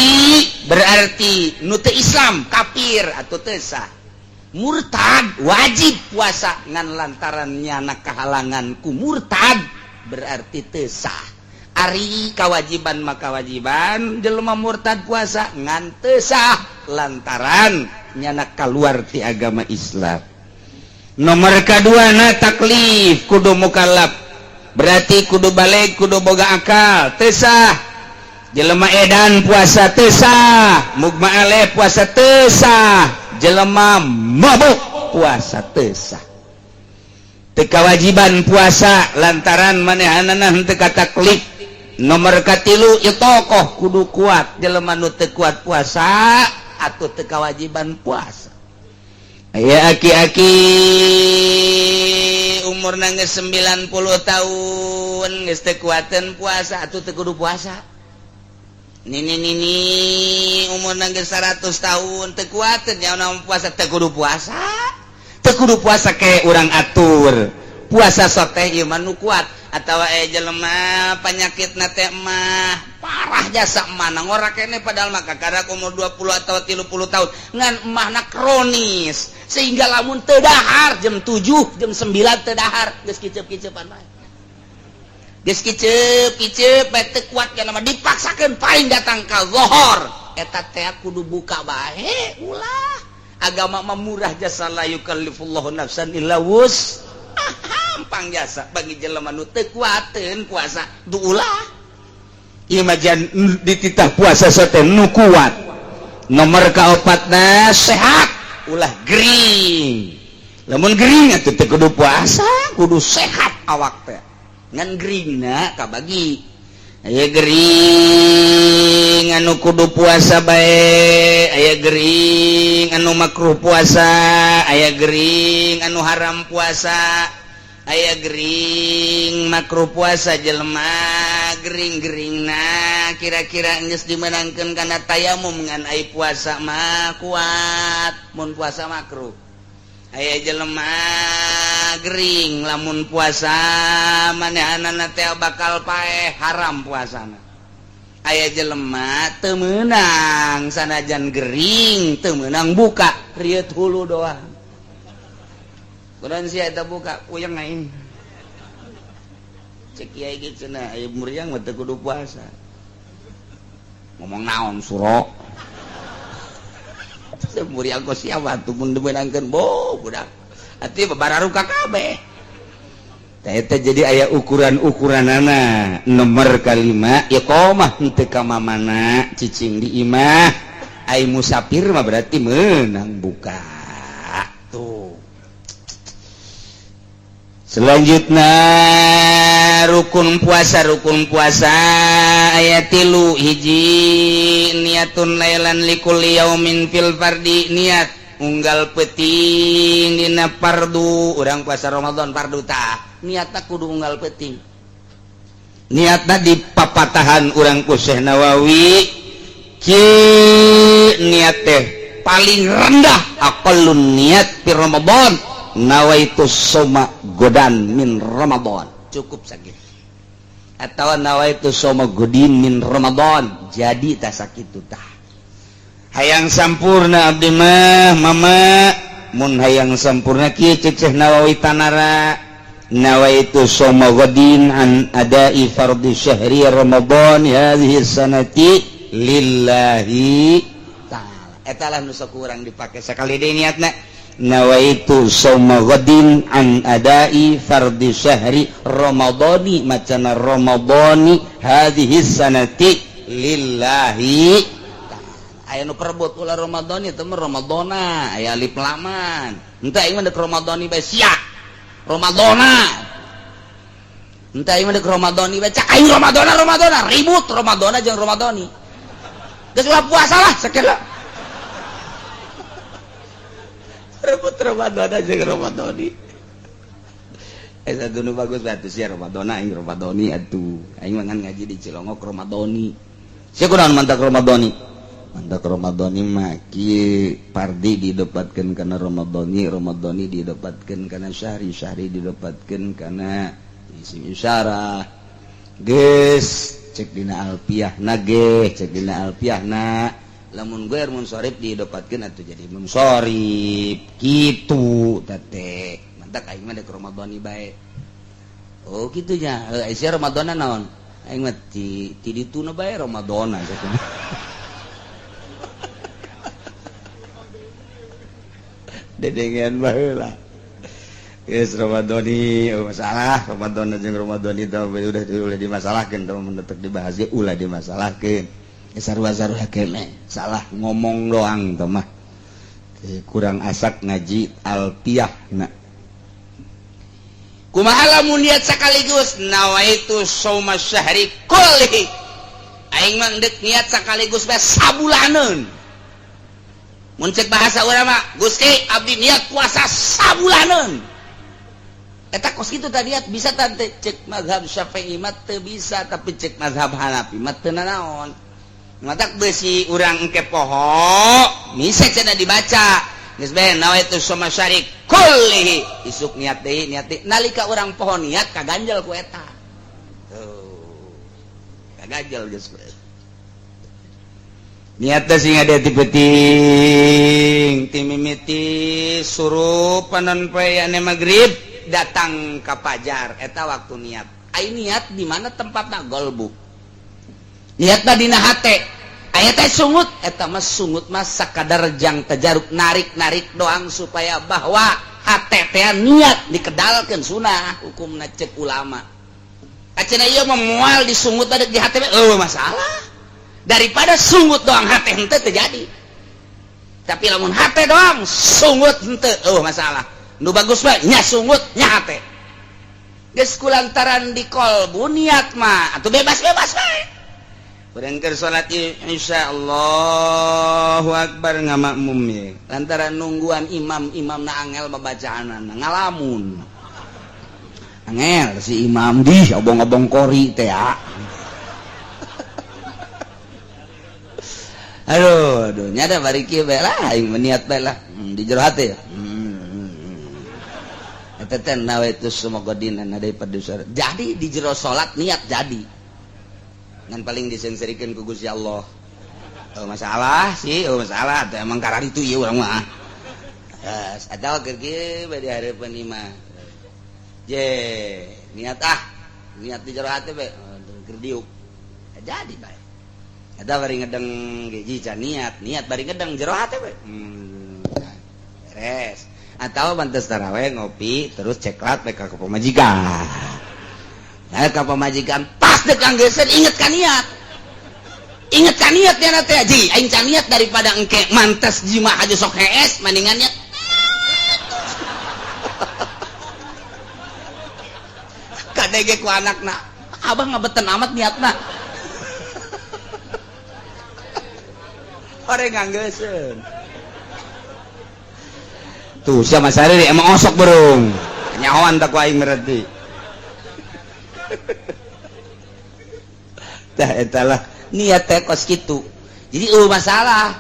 berarti nu teu Islam, kafir atau teu sah, murtad wajib puasa, ngan lantaran nyana kehalangan ku murtad berarti teu sah. Ari kewajiban maka kewajiban jelema murtad puasa, ngan teu sah lantaran nyana keluar ti agama Islam. Nomor kedua na taklif, kudu mukallaf, berarti kudu balig, kudu boga akal. Teu sah jelema edan puasa, teu sah mugma alaih puasa, teu sah jelema mabuk puasa, teu sah, teu kewajiban puasa lantaran manehanana henteu taklif. Nomor katilu, tokoh, kudu kuat. Jelema nu teu kuat puasa atau teu kewajiban puasa. Aya aki-aki umur nangis 90 tahun geus teu kuateun puasa atuh teu kudu puasa. Nini nini umur nangis 100 tahun teu kuateun nya puasa, teu kudu puasa, teu kudu puasa. Ke urang atur puasa soteh ieu mah nu kuat atau jelema penyakit na teh mah parah jasa mana ngora kene, padahal mah kakara umur 20 atau 30 tahun, ngan emahna kronis sehingga lamun teu dahar jam 7, jam 9 teu dahar geus kicep-kicepan bae, geus kicep-kicep bae, teu kuat kana mah dipaksakeun paling datang ka zohor eta teh kudu buka bae. Ulah, agama mah murah jasa, la yukallifullahu nafsan illa wus. Gampang jasa bagi jelema nu teu kuateun puasa duulah. Ieu mah dititah puasa teh nu kuat. Nomor kaopatna sehat, ulah gering. Lamun gering atuh teu kudu puasa, kudu sehat awak teh. Ngan geringna kabagi. Aya gering anu kudu puasa bae, aya gering anu makruh puasa, aya gering anu haram puasa, aya gering makruh puasa. Jelema gering-geringna kira-kira geus dimenangkeun kana tayamum, ngan ai puasa mah kuat, mun puasa makruh. Aya jelema gering lamun puasa manehanana teh bakal paeh, haram puasana. Aya jelema teu meunang, sanajan gering teu meunang buka, rieut hulu doang. Kunaon sia eta buka puyeng aing. Cek kiai ge cenah aya muriang mah teu kudu puasa. Ngomong naon suro? Muriang kok siapa tuh mun dimeunangkeun bo budak. Atuh babararuka kabeh. Tah eta jadi aya ukuran-ukuranana. Nomor kalima iqamah henteu ka mamana, cicing di imah. Ai musafir mah berarti meunang buka. Tuh. Selanjutnya rukun puasa. Rukun puasa aya tilu. Hiji, niatun lailan likulli yaumin fil fardi, niat unggal peuting dina fardu. Urang puasa Ramadan fardu tah niatna kudu unggal peuting. Niatna di papatahan urang ku Syekh Nawawi ki niat teh paling rendah, aqallun niat fi Ramadan nawaitu soma godan min Ramadan, cukup sakit, atau nawaitu soma godin min Ramadan, jadi tak sakit tah. Hayang sampurna abdi mah mama, mun hayang sampurna kieu cek Syekh Nawawi tanara, nawaitu soma godin an adai fardhi syahri Ramadan hadhihi sanati lillahi ta'ala. Eta lah nu sok urang dipake sakali deui niatna, nawaitu soma ghadin an adai fardhi syahri ramadhani macana ramadhani hadhihi sanati lillahi. Aya nu perebut, ulah ramadhani, teu mah ramadhana aya alif laman. Henteu, aing mah deuk ramadhani bae sia, ramadhana henteu, aing mah deuk ramadhani bae, cak aing ramadhana, ramadhana, ribut ramadhana jeung ramadhani. Geus ulah puasa lah sakela rebut Ramadan aja Ramadhani. Eh, satu nu bagus atuh sia Ramadhana, aing Ramadhani atuh. Aing mah ngaji di Cilongok Ramadhani. Sia kunaon mantak Ramadhani? Mantak Ramadhani mah kieu, pardi didapatkeun kana Ramadhani, Ramadhani didapatkeun kana syahri, syahri didapatkeun kana isim isyarah. Geus cek dina alfiah na ge, cek dina alfiah na lamun gue munsorif didapatkeun atuh jadi munsorif kitu teh. Mantak aing mah deuk Ramadhani bae. Oh kitu nya. Heuh, sia Ramadhana naon? Aing mah ti ti dituna bae Ramadhana kitu. Dedengean baheula. Geus Ramadhani, oh, masalah Ramadhana jeung Ramadhani teh udah dimasalahkeun teh, mun tetep dibahas ge ulah dimasalahkeun. Sarua-sarua kene, salah ngomong doang teh mah, kurang asak ngaji alfiah. Na kumaha lamun niat sekaligus nawaitu shauma syahri kulli? Aing mah deuk niat sekaligus bae sabulaneun. Mun cek bahasa urang mah, Gusti, abdi niat puasa sabulaneun. Eta kos kitu tadi niat bisa tante? Cek mazhab Syafi'i mah teu bisa, tapi cek mazhab Hanafi mah teu nanaon. Matak besi urang engke poho misa cenah dibaca geus bae nawaitu shauma syahri kullihi, isuk niat deui, niat deui, nalika urang poho niat kaganjel ku eta tuh, kaganjel geus ku eta. Niat teh sing ada ti peuting, ti mimiti surup panon poe ane magrib datang ka pajar, eta waktu niat. Ai niat di mana tempatna? Golbu. Niatna dina hate. Aya teh sungut, eta mah sungut mah sakadar jang tajarub, narik-narik doang supaya bahwa Hate teh niat dikedalkeun sunah hukumna cek ulama. Acenah ieu mah moal disungut ada di hate, eueuh masalah. Daripada sungut doang hate henteu teu jadi. Tapi lamun hate doang sungut henteu eueuh masalah. Nu bagus mah nya sungut nya hate. Geus kulantaran di kolbu niat mah atuh bebas-bebas bae. Urang keur salat insyaallahu akbar ngamakmum ye. Lantaran nungguan imam, imamna angel babacaanana ngalamun. Angel si imam di obong-obong kori teh ya. Aduh, aduh nya da bari kieu bae lah aing mah niat bae lah di jero hate. Eta teh nawaitu semoga dina daripada jadi di jero salat niat jadi. Ngan paling disengserikan ku Gusti Allah. Oh, masalah sih, oh, masalah teh emang karar itu ieu urang mah. Geus atawa keur kieu bae di hareupeun imah. Je, niat ah, niat di jero hate bae keur diuk. Jadi bae. Eta bari ngedeng ge can niat, niat bari ngedeng jero hate bae. Beres. Atawa bantes taraweh ngopi terus ceklat bae ka pamajikan. Nah, ka pamajikan pas dek anggeuskeun inget ka niat. Inget ka niat nya teh ji, aing can niat daripada engke mantes jima aja sok hees mendingan niat. Kadege ku anakna, abah ngabeten amat niatna. Ore nganggeuskeun. Tuh sia Mas Ariri emang osok burung. Nyahoan tak ku aing berarti. Tah eta lah niat teh kos kitu. Jadi eueuh masalah.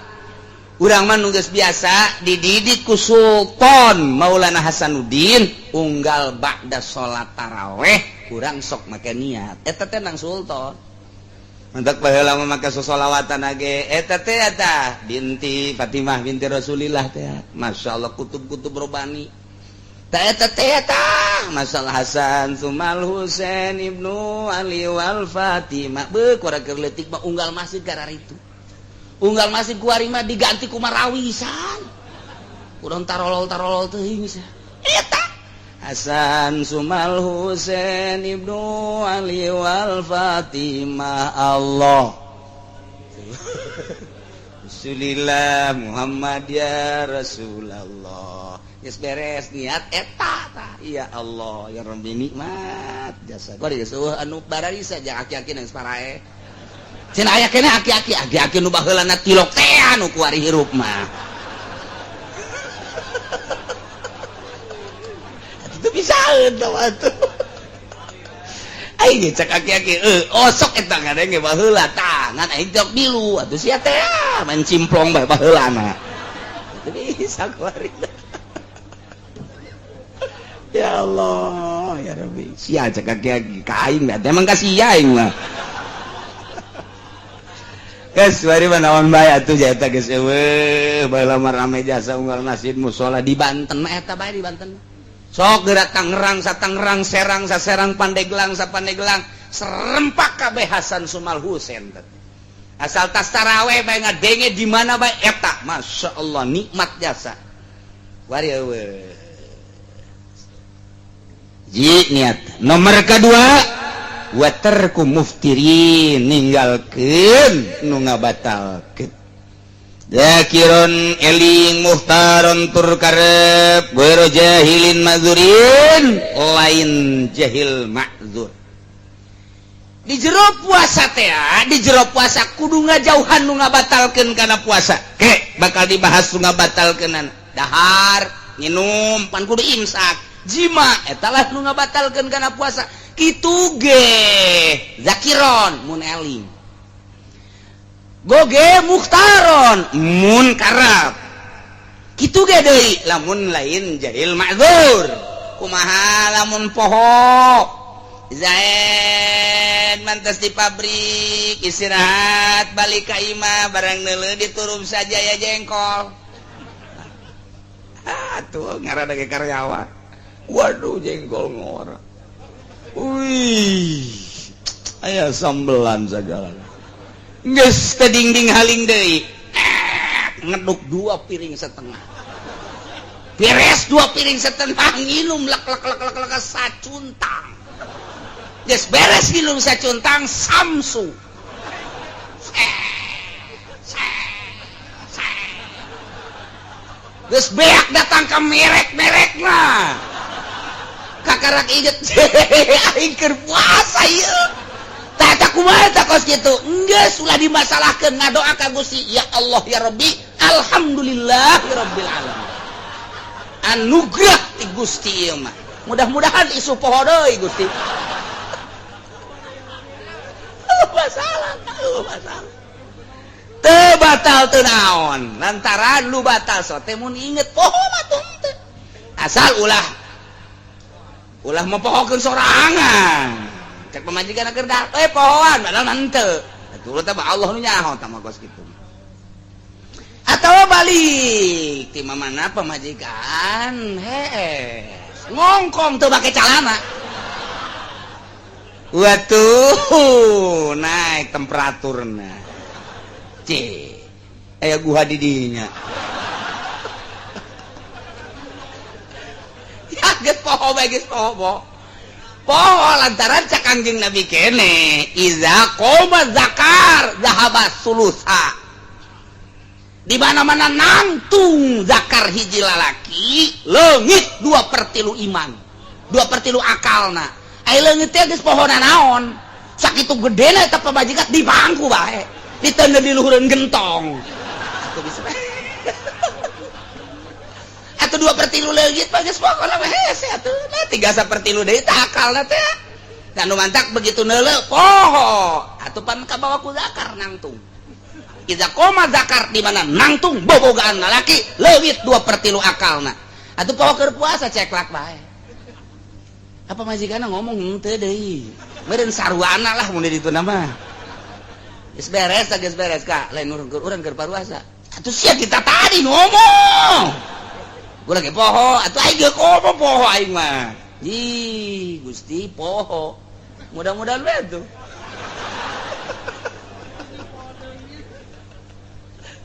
Urang mah nu geus biasa dididik ku Sultan Maulana Hasanuddin unggal ba'da salat taraweh urang sok make niat. Eta teh nang Sultan. Mantak baheula mah make sosolawatan age eta teh eta binti Fatimah binti Rasulillah teh. Masyaallah kutub-kutub robani. Ta eta teh eta masalah Hasan Sumal Husain ibnu Ali wal Fatimah beuh ku keur leutik mah unggal masjid kararitu. Unggal masjid ku ari mah diganti ku marawisan. Urang tarolol-tarolol teuing sia. Eta Hasan Sumal Husain ibnu Ali wal Fatimah Allah. Rasulillah Muhammad ya Rasulullah. Geus beres niat eta tah. Ya Allah ya Rabbi nikmat jasa. Bari geus eueuh anu bararisa jeung aki-aki nang parae. Cenah aya keneh aki-aki, aki-aki nu baheulana tilok teh anu kuari hirup mah. Itu bisaeun tah atuh. Aing cek aki-aki osok eta ngadenge baheula tah ngan aing jok milu atuh sia teh main cimplong bae baheulana. Itu bisa kuari. Ya Allah, ya Rabbi. Sia cek aki-aki ka aing mah emang kasih aing mah. Geus bari mah naon bae atuh nya eta geus eueuh baheula mah rame jasa unggal masjid musala di Banten mah eta bae di Banten. Sok geura Tangerang sa Tangerang, Serang sa Serang, Pandeglang sa Pandeglang, serempak kabeh Hasan Sumal Husain teh. Asal tas taraweh bae ngadenge di mana bae eta, masyaallah nikmat jasa. Bari eueuh. Ji niat nomor kedua waterku muftirin ninggalkeun nu ngabatalkeun. Zakiron eling muhtaron tur karep ghairu jahilin ma'dzurin lain jahil ma'dzur. Di jero puasa teh, di jero puasa kudu ngajauhan nu ngabatalkeun kana puasa. Ke bakal dibahas nu ngabatalkeunana. Dahar, nginum pan kudu imsak. Jima eta lah nu ngabatalkeun kana puasa. Kitu ge zakiron mun eling. Goge muhtaron mun karab. Kitu ge deui lamun lain jahil ma'dzur. Kumaha lamun poho Zaid mantas di pabrik istirahat balik ka imah barang neuleuh diturup saja ya jengkol. Ah tuh ngaranna ge karyawan. Waduh jengkol ngora. Wih, aya sambelan segala. Geus teh dingding haling deui. Ngeduk 2,5 piring. Beres 2,5 piring nginum lek lek lek lek lek sacuntang. Geus beres nginum sacuntang samsu. Geus beak datang ke merek-merekna. Kakarak inget aing keur puasa ieu. Tah eta kumaha tah kos kitu? Geus ulah dimasalahkeun, ngadoa ka Gusti, ya Allah ya Rabbi, alhamdulillah rabbil alamin. Anugerah ti Gusti ieu mah. Mudah-mudahan isu poho deui Gusti. Masalah, masalah. Teu batal teu naon, lantaran lu batal sote mun inget poho mah teu. Asal ulah ulah mempohokeun sorangan. Cek pamajikan keur dahar, eh pohoan padahal mah henteu. Atuh teh Allah nu nyaho tah mah kos kitu. Atawa balik ti mana pamajikan hees ngongkong teu make calana. Waduh, naik temperaturna. C, aya guha di dinya. Ya geus poho bae, geus poho poho. Poho lantaran cak Kangjeng Nabi kene, iza qoma zakar zahaba sulusa. Di mana-mana nangtung zakar hiji lalaki, leungit 2/3 iman, 2/3 akalna. Ai leungit teh geus pohona naon? Sakitu gedena eta pamajikan di bangku bae. Ditanda di luhureun gentong. Atuh bisa bae. Atuh 2/3 leungit mah geus pokona mah hese atuh. Nah 3/3 deui tah akalna teh. Dan nu mantak begitu neuleuh poho. Atuh pan kabawa ku zakar nangtung. Iza koma zakar di mana nangtung bobogaan lalaki leungit 2/3 akalna. Atuh poho keur puasa ceklak bae. Apa majikanna ngomong henteu deui. Meureun sarwana lah mun di ditu mah. Geus beres tah, geus beres ka lain urang keur paruasa. Atuh sia kita tadi ngomong. Gua lagi poho, atuh aing geus ngomong poho aing mah. Ih, Gusti poho. Mudah-mudahan we tuh.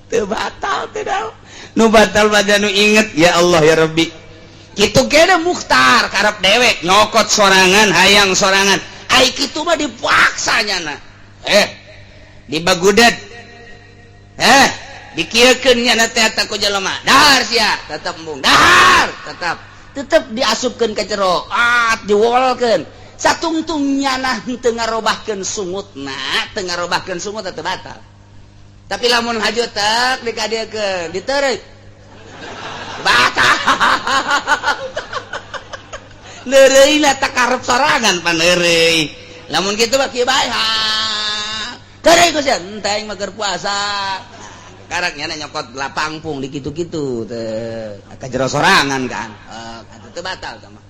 Teu batal teu daun. Nu batal mah nu inget ya Allah ya Rabbi. Kitu kene mukhtar karep dewek nyokot sorangan hayang sorangan. Ai kitu mah dipaksa nyana. Dibagudet. Dikieukeun nyana teh eta ku jelema. Dahar sia, tetep embung. Dahar, tetep. Tetep diasupkeun ka jero. Ah, diwolkeun. Satungtung nyana henteu ngarobahkeun sungutna, teu ngarobahkeun sungut teu batal. Tapi lamun haju tek dikadiekeun, ditereuk. Batal. Neureuyna tak karep sorangan pan neureuy. Lamun kitu mah kieu bae. Tereuy ku sia, henteu aing mah keur puasa. Karak nyana nyokot lapangpung di kitu-kitu teh. Ka jero sorangan kan. Atuh teu batal tah mah.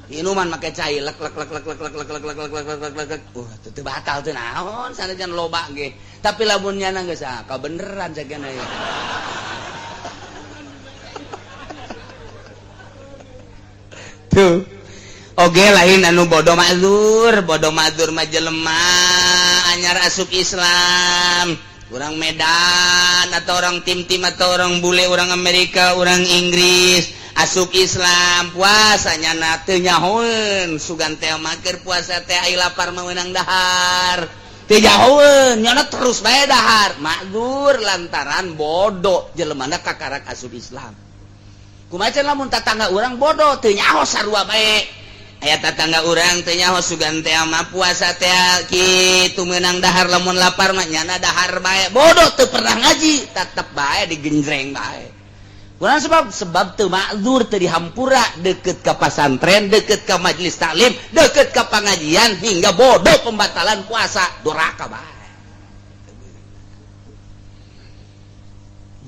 Minuman make cai lek lek lek lek lek lek lek lek lek lek lek lek lek lek. Teu batal teu naon sanajan loba ge. Tapi lamun nyana geus ah kabeneran sagana ya. Tuh. Oge lain anu bodoh ma'dzur, bodoh ma'dzur mah jelema anyar asup Islam, orang Medan atau orang tim-tim atau orang bule, orang Amerika, orang Inggris asup Islam puasanya na teu nyahoeun sugan teh mager puasa teh ai lapar mah meunang dahar. Teu nyahoeun nyana terus bae dahar. Ma'dzur lantaran bodoh jelemana kakarak asup Islam. Kumaha lamun tatangga urang bodoh teu nyaho sarua bae. Aya tatangga urang teu nyaho sugan teh mah puasa teh kitu meunang dahar lamun lapar mah nyana dahar bae. Bodoh teu pernah ngaji tetep bae digenjreng bae. Kurang sebab teu ma'dzur teu dihampura deket ka pasantren, deket ka majelis taklim, deket ka pengajian hingga bodoh pembatalan puasa doraka bae.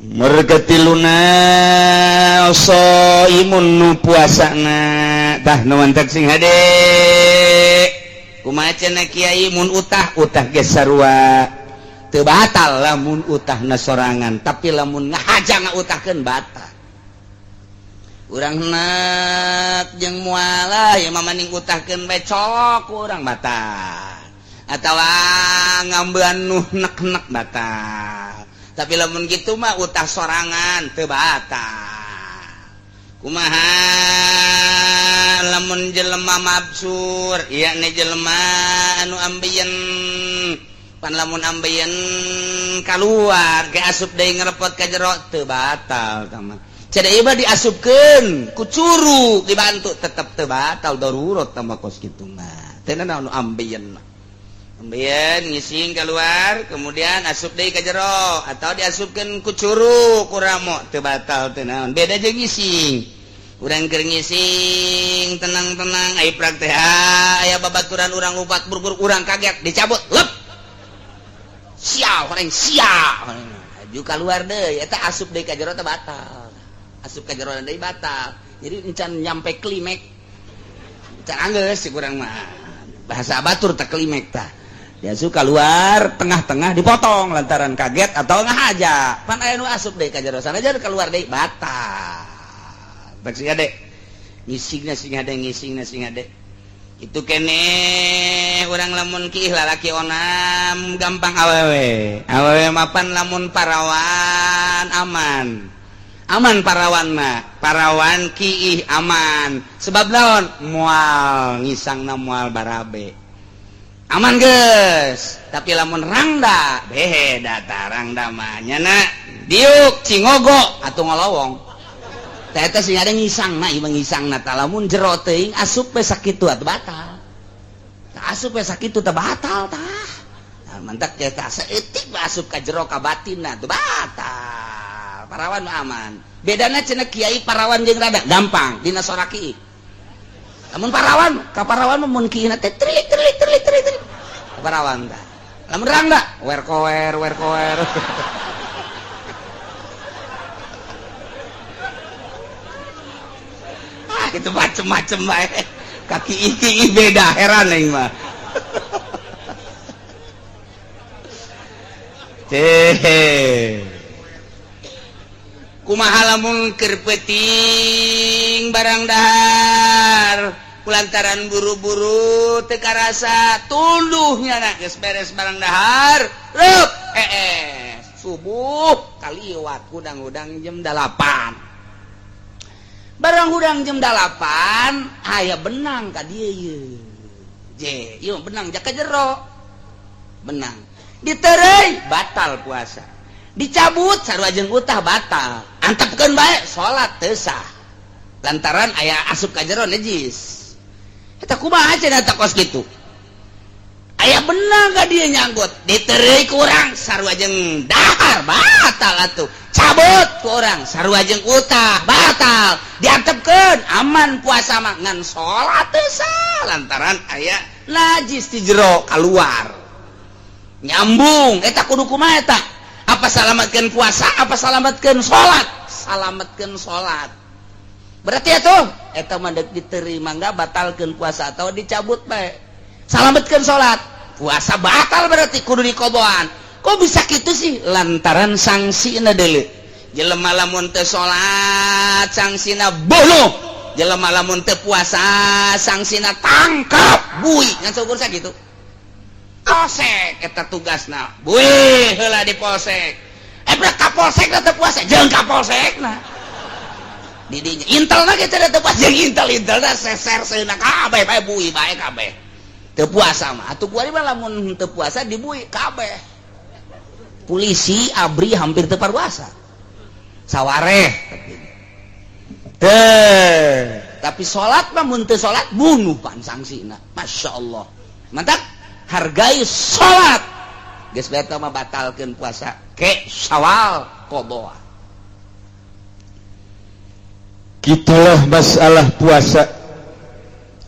Mergatiluna shaimun nu puasana tah nu mantak sing hade. Kumaha cenah kiai mun utah utah ge sarua teu batal lamun utahna sorangan, tapi lamun ngahaja ngautahkeun batal. Urang nek jeung mualah ya mamaning utahkeun bae colok urang batal. Atawa ngambean nu nek-nek batal. Tapi lamun gitu mah utah sorangan teu batal. Kumaha lamun jelema mabsur, yakni jelema anu ambeien, pan lamun ambeien kaluar ke asup deui ngerepot ka jero teu batal tah mah. Cenah ieu mah diasupkeun ku curug dibantu tetep teu batal, darurat tah mah kos kitu mah. Teu naon anu ambeien mah. Ambeien ngising keluar kemudian asup deui ka jero atau diasupkeun ku curug ku ramo teu batal, teu naon. Beda jeung ngising. Urang keur ngising tenang-tenang ai praktek aya babaturan urang lompat buru-buru, urang kaget dicabut lep. Sial orang sial. Aju keluar deui eta asup deui ka jero teh batal. Asup ka jero deui batal. Jadi encan nyampe klimek. Encan anggeus si urang mah. Bahasa batur teh klimek tah. Ya suka keluar tengah-tengah dipotong lantaran kaget atau ngahaja. Pan aya nu asup deui ka jero sanajan keluar deui batal. Bak sing ade. Ngisingna sing ade, ngisingna sing ade. Itu kene urang lamun kiih lalaki onam gampang awewe. Awewe mapan lamun parawan aman. Aman parawan mah, parawan kiih aman. Sebab naon? Moal ngisangna moal barabe. Aman geus. Tapi lamun rangda beda tah, rangda mah nyana diuk cingogo atuh ngolowong. Teh eta sing ada ngisangna, ieu mah ngisangna tah lamun jero teuing asup we sakitu atuh batal. Tah asup we sakitu teh batal tah. Nah, mantak teh tah saeutik we asup ka jero ka batinna teh batal. Parawan mah aman. Bedana cenah kiai parawan jeung rada gampang dina soraki. Lamun parawan, ka parawan mah mun kieu teh trilik trilik trilik trilik trilik. Ka parawan tah. Lamun rangda wer kower wer kower. Itu macem-macem bae. Kaki iki beda, heran aing mah. Teh. Kumaha lamun keur peuting barang dahar kulantaran buru-buru teu karasa tunduhnya na geus beres barang dahar reup subuh kaliwat hudang-hudang jam 8. Barang hudang jam 8 aya benang ka dieu ieu. Je, ieu benang jaka jero. Benang ditereuy batal puasa. Dicabut sarua jeung utah batal. Antepkeun bae salat teu sah. Lantaran aya asup ka jero najis. Eta kumaha cenah teh kos kitu? Aya benang ka dieu nyanggut, ditereuy ku urang sarua jeung dahar batal atuh. Cabut ku urang sarua jeung utah batal. Diantepkeun aman puasa mah ngan salat teu sah lantaran aya najis di jero kaluar. Nyambung eta kudu kumaha eta? Apa salamatkeun puasa apa salamatkeun salat? Salamatkeun salat. Berarti atuh eta mah deuk diterima enggak batalkeun puasa atau dicabut bae. Salametkeun salat, puasa batal berarti kudu dikoboan. Kok bisa kitu sih? Lantaran sangsina deuleu. Jelema lamun teu salat sangsina bunuh, jelema lamun teu puasa sangsina tangkap, bui ngan saukur sakitu. Polsek eta tugasna. Bui heula di polsek. Bra ka polsek teu puasa jeung ka polsekna. Didinya intelna ge teu puasa jeung intel-intelna seser seuna kabeh bae bui bae kabeh. Teu puasa mah atuh kuari mah lamun teu puasa dibui kabeh. Polisi abri hampir teu parwasa. Sawareh teh, tapi salat mah mun teu salat bunuh pan sangsina. Masya Allah. Mantap, hargai salat. Geus beta mah batalkeun puasa ke Syawal qadha.
Gitulah masalah puasa.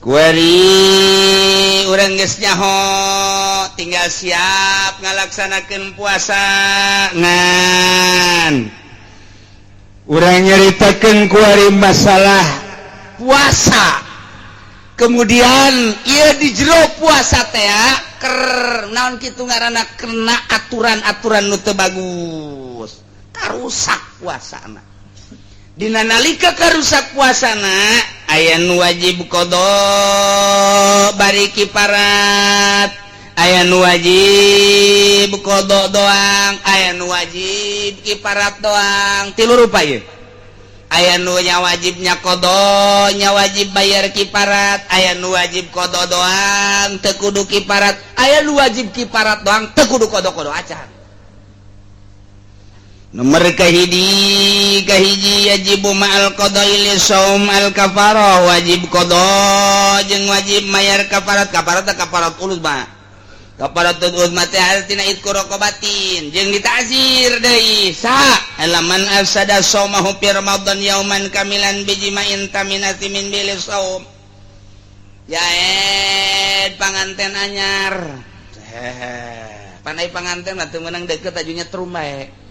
Kuari urang geus nyaho tinggal siap ngalaksanakeun puasa ngan
urang nyaritakeun kuari masalah
puasa. Kemudian ieu di jero puasa teh ker naon kitu ngaranna kena aturan-aturan nu teu bagus. Karusak puasana. Dina nalika karusak puasana aya nu wajib qada bari kiparat, aya nu wajib qada doang, aya nu wajib kiparat doang. Tilu rupa ieu. Aya nu nya wajibnya qadha, nya wajib bayar kiparat. Aya nu wajib qadha doang, teu kudu kiparat. Aya nu wajib kiparat doang, teu kudu qadha-qadha acan. Nomor kahiji kahiji, yajibu ma'al qada'i li shaum al kafarah, wajib qada jeung wajib mayar kafarat. Kafarat teh kafarat uzma. Kafaratul uzma teh artina itqu raqabatin jeung ditazir deui. Sa laman afsada shaumahu fi ramadan yauman kamilan bijima'in taminati min bil saum. Jaed panganten anyar. Pandai panganten mah teu meunang deket, ajunya trum bae.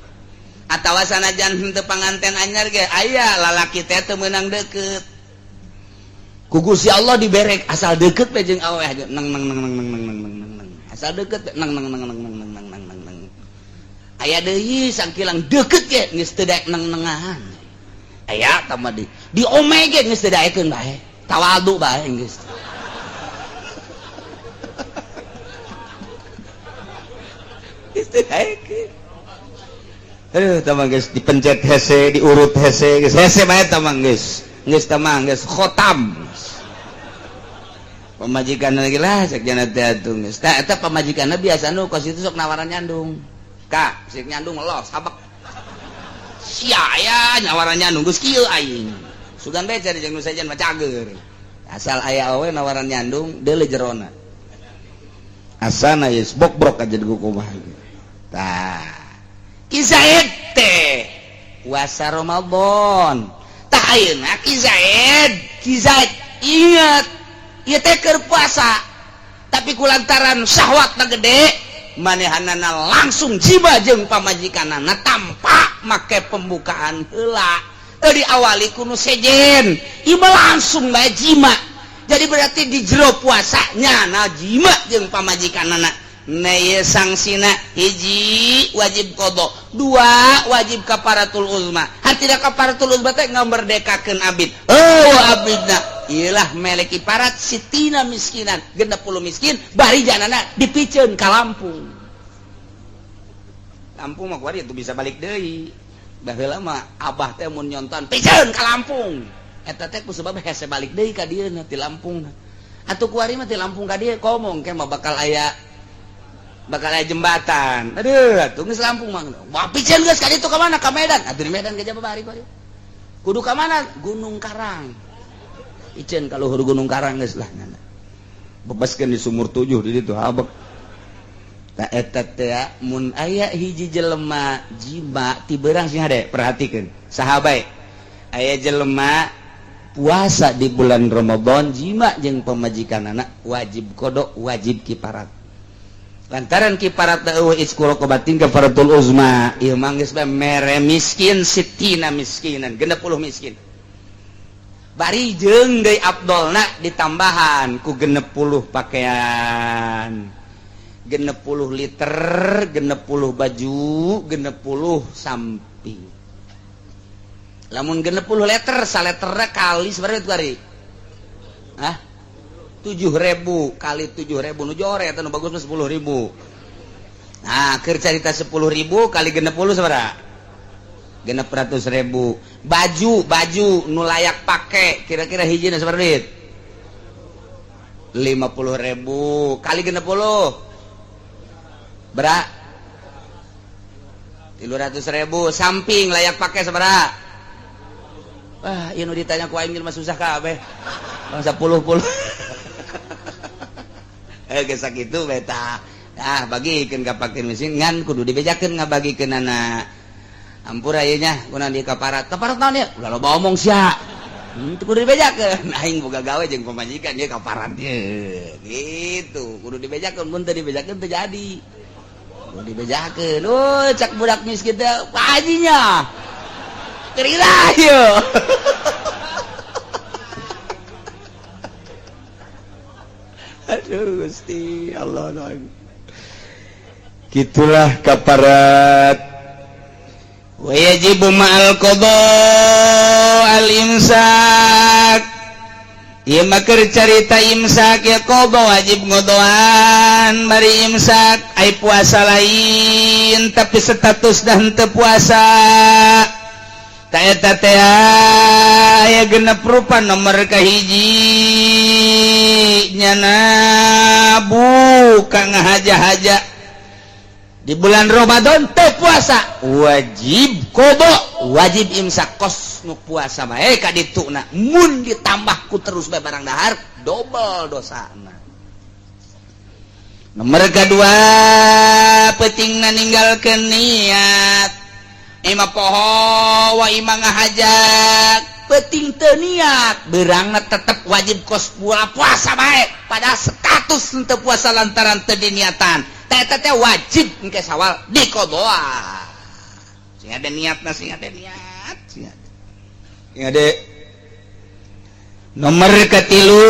Atawa sanajan henteu panganten anyar ge, aya lalaki teh teu meunang deket. Ku Gusti Allah diberek asal deket we jeung awewe aja nang nang nang nang nang nang nang nang nang, asal deket nang nang nang nang nang nang nang nang nang nang. Aya deui sangkilang deket ge geus teu daek nang nengahan. Aya tambah di diome ge geus teu daekeun bae, tawadu bae geus. Geus teu daekeun. Aduh, tamang geus dipencet hese, diurut hese, geus hese bae tamang geus. Geus tamang geus khotam. Pamajikan lagi lah cek jana teh atuh geus. Tah eta pamajikanna biasa nu kos itu sok nawaran nyandung. Kak, sik nyandung los habek. Sia aya nawaran nyandung geus kieu aing. Sugan bae cari jeung nu sejen mah cager. Asal aya awe nawaran nyandung deuleu jerona. Asana geus bokbrok aja di kumaha. Tah. Ki Zaid teh puasa Ramadan. Tah ayeuna Ki Zaid, Ki Zaid ingat ieu teh keur puasa. Tapi kulantaran syahwatna gede, manehanana langsung jiba jeung pamajikanana tanpa make pembukaan heula. Teu diawali ku nu sejen, ieu mah langsung bae jima. Jadi berarti di jero puasa nyana jima jeung pamajikanana. Neye sangsina hiji wajib qadha, dua wajib kafaratul uzma. Hartina kafaratul uzma teh ngamerdekakeun abid. Oh, abidna iyalah melek kiparat sitina miskinan, 60 miskin bari janana dipiceun ka Lampung. Lampung mah kuari itu bisa balik deui. Baheula mah abah teh mun nyonton piceun ka Lampung. Eta teh ku sebab hese balik deui ka dieu ti Lampung. Atuh kuari mah ti Lampung ka dieu komong ke mah bakal aya jembatan. Aduh, atuh geus Lampung mah. Wah, piceun geus ka ditu ka mana? Ka Medan. Atuh di Medan ke Jababari kuari. Kudu ka mana? Gunung Karang. Piceun ka luhur Gunung Karang geus lah. Bebaskeun di sumur 7 di ditu habek. Ta eta teh mun aya hiji jelema jima ti beurang sing hade, perhatikeun. Saha bae? Aya jelema puasa di bulan Ramadan jima jeung pamajikanana wajib qadha, wajib kiparat. Lantaran kiparat eueuh itqu raqabatin kafaratul uzma, ieu mah geus bae mere miskin sitina miskinan, 60 miskin. Bari jeung deui abdolna ditambahan ku 60 pakaian, 60 liter, 60 baju, 60 samping. Lamun 60 liter, saleterna kali sabaraha itu ari? Hah? 7.000 kali 7.000 nu jore eta nu bagus mah 10.000. Nah, keur carita 10.000 kali 60 sabaraha? 600.000. Baju, baju nu layak pake kira-kira hijina sabaraha duit? 50.000 kali 60 berak 300.000. Samping layak pakai sabaraha? Wah, ieu nu ditanya ku aing mah susah kabeh. Bangsa puluh-puluh. Geus sakitu beta. Nah, bagikeun ka fakir miskin ngan kudu dibejakeun ngabagikeun anak. Ampura ieu nya kuna di kaparat. Kaparat naon ieu? Ulah loba omong sia. Teu kudu dibejakeun. Aing boga gawe jeung pamajikan ieu kaparat ieu. Gitu, kudu dibejakeun, mun teu dibejakeun teu jadi. Kudu dibejakeun. Oh, cak budak miskin teh Pak Hajinya. Kerira ieu. Aduh Gusti Allah. Gitulah kaparat. Wa yajibu ma'al qada al imsak. Ieu mah keur carita imsak ya qada wajib ngodoan bari imsak ai puasa lain tapi status dah henteu puasa. Tah, eta teh aya genep rupa. Nomor kahiji, nyana buka ngahaja-haja di bulan Ramadan teu puasa, wajib qodho, wajib imsak, kos nu puasa bae ka dituna. Mun ditambah ku terus bae barang dahar, dobel dosana. Nomor kedua, peutingna ninggalkeun niat. Ima poho wa ima ngahajak, peuting teu niat, beurangna tetep wajib kos puasa bae. Pada status teu puasa lantaran teu diniatan, teh teh wajib engke Sawal diqodhoan. Sing ada niatna, sing ada niat, sing ada, sing ada. Nomor ketilu,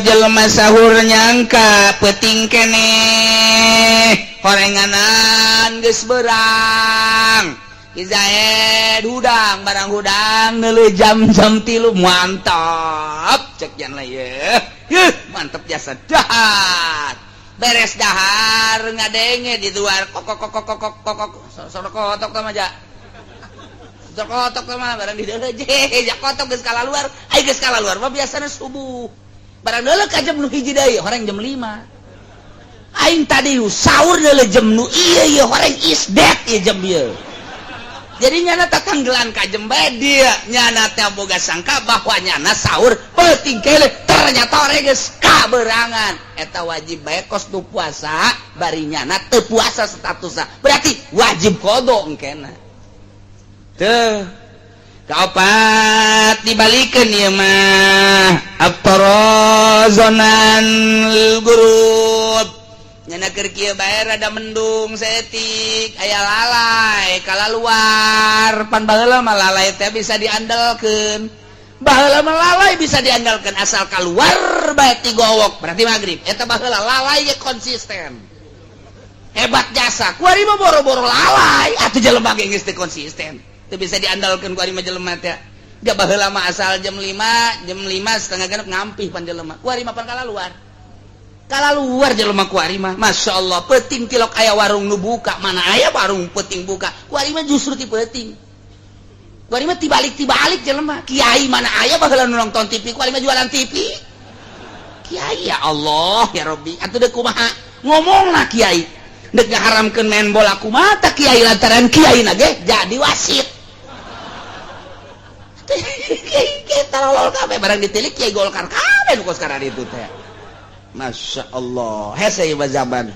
jelema sahur nyangka peuting keneh, horenganan geus berang. Izaed hudang, barang hudang neuleuh jam-jam 3, mantap cek jan lah ye. Yuh, mantap jasa dahar. Beres dahar ngadenge di luar kok kok kok kok kok kok kok, soro kotok tah mah ja. Soro kotok tah mah, barang di deuleu je ja kotok geus kalaluar. Ai geus kalaluar mah biasana subuh. Barang deuleu ka jam nu 1 deui, horeng jam 5. Aing tadi sahur deuleu jam nu ieu ieu, horeng isdet ieu jam ieu. Jadi nyana tatanggelan ka jem bae dia. Nyana teh boga sangka bahwa nyana sahur peuting kele, ternyata oreng geus kaberangan. Eta wajib bae kos nu puasa, bari nyana teu puasa statusna, berarti wajib qodho engkena. Tuh, kaopat, dibalikeun ieu mah, aftara zonan ghurub. Nyana keur kieu bae, rada mendung saeutik, aya lalai kalaluar. Pan baheula mah lalai teh bisa diandalkeun. Baheula mah lalai bisa diandalkeun, asal keluar bae ti gowok berarti maghrib. Eta baheula lalai ge konsisten, hebat jasa. Kuari mah boro-boro lalai atuh, jelema ge geus teu konsisten, teu bisa diandalkeun kuari mah jelema teh. Gak, baheula mah asal jam 5, jam 5 setengah genep ngampih pan jelema. Kuari mah pan kalaluar, kalaluar jelema kuari mah. Masya Allah, peuting tilok aya warung nu buka. Mana aya warung peuting buka? Kuari mah justru ti peuting. Kuari mah tibalik tibalik jelema. Kiai mana aya baheula nu nonton TV, kuari mah jualan TV kiai. Ya Allah ya Rabbi, atuh deuk kumaha ngomongna kiai? Dek ngaharamkeun main bola kumaha tah kiai, lantaran kiai na ge jadi wasit? Kiai tolol kabeh. Barang ditilik, kiai Golkar kabeh nu kos itu teh. Masya Allah, hese ieu zaman.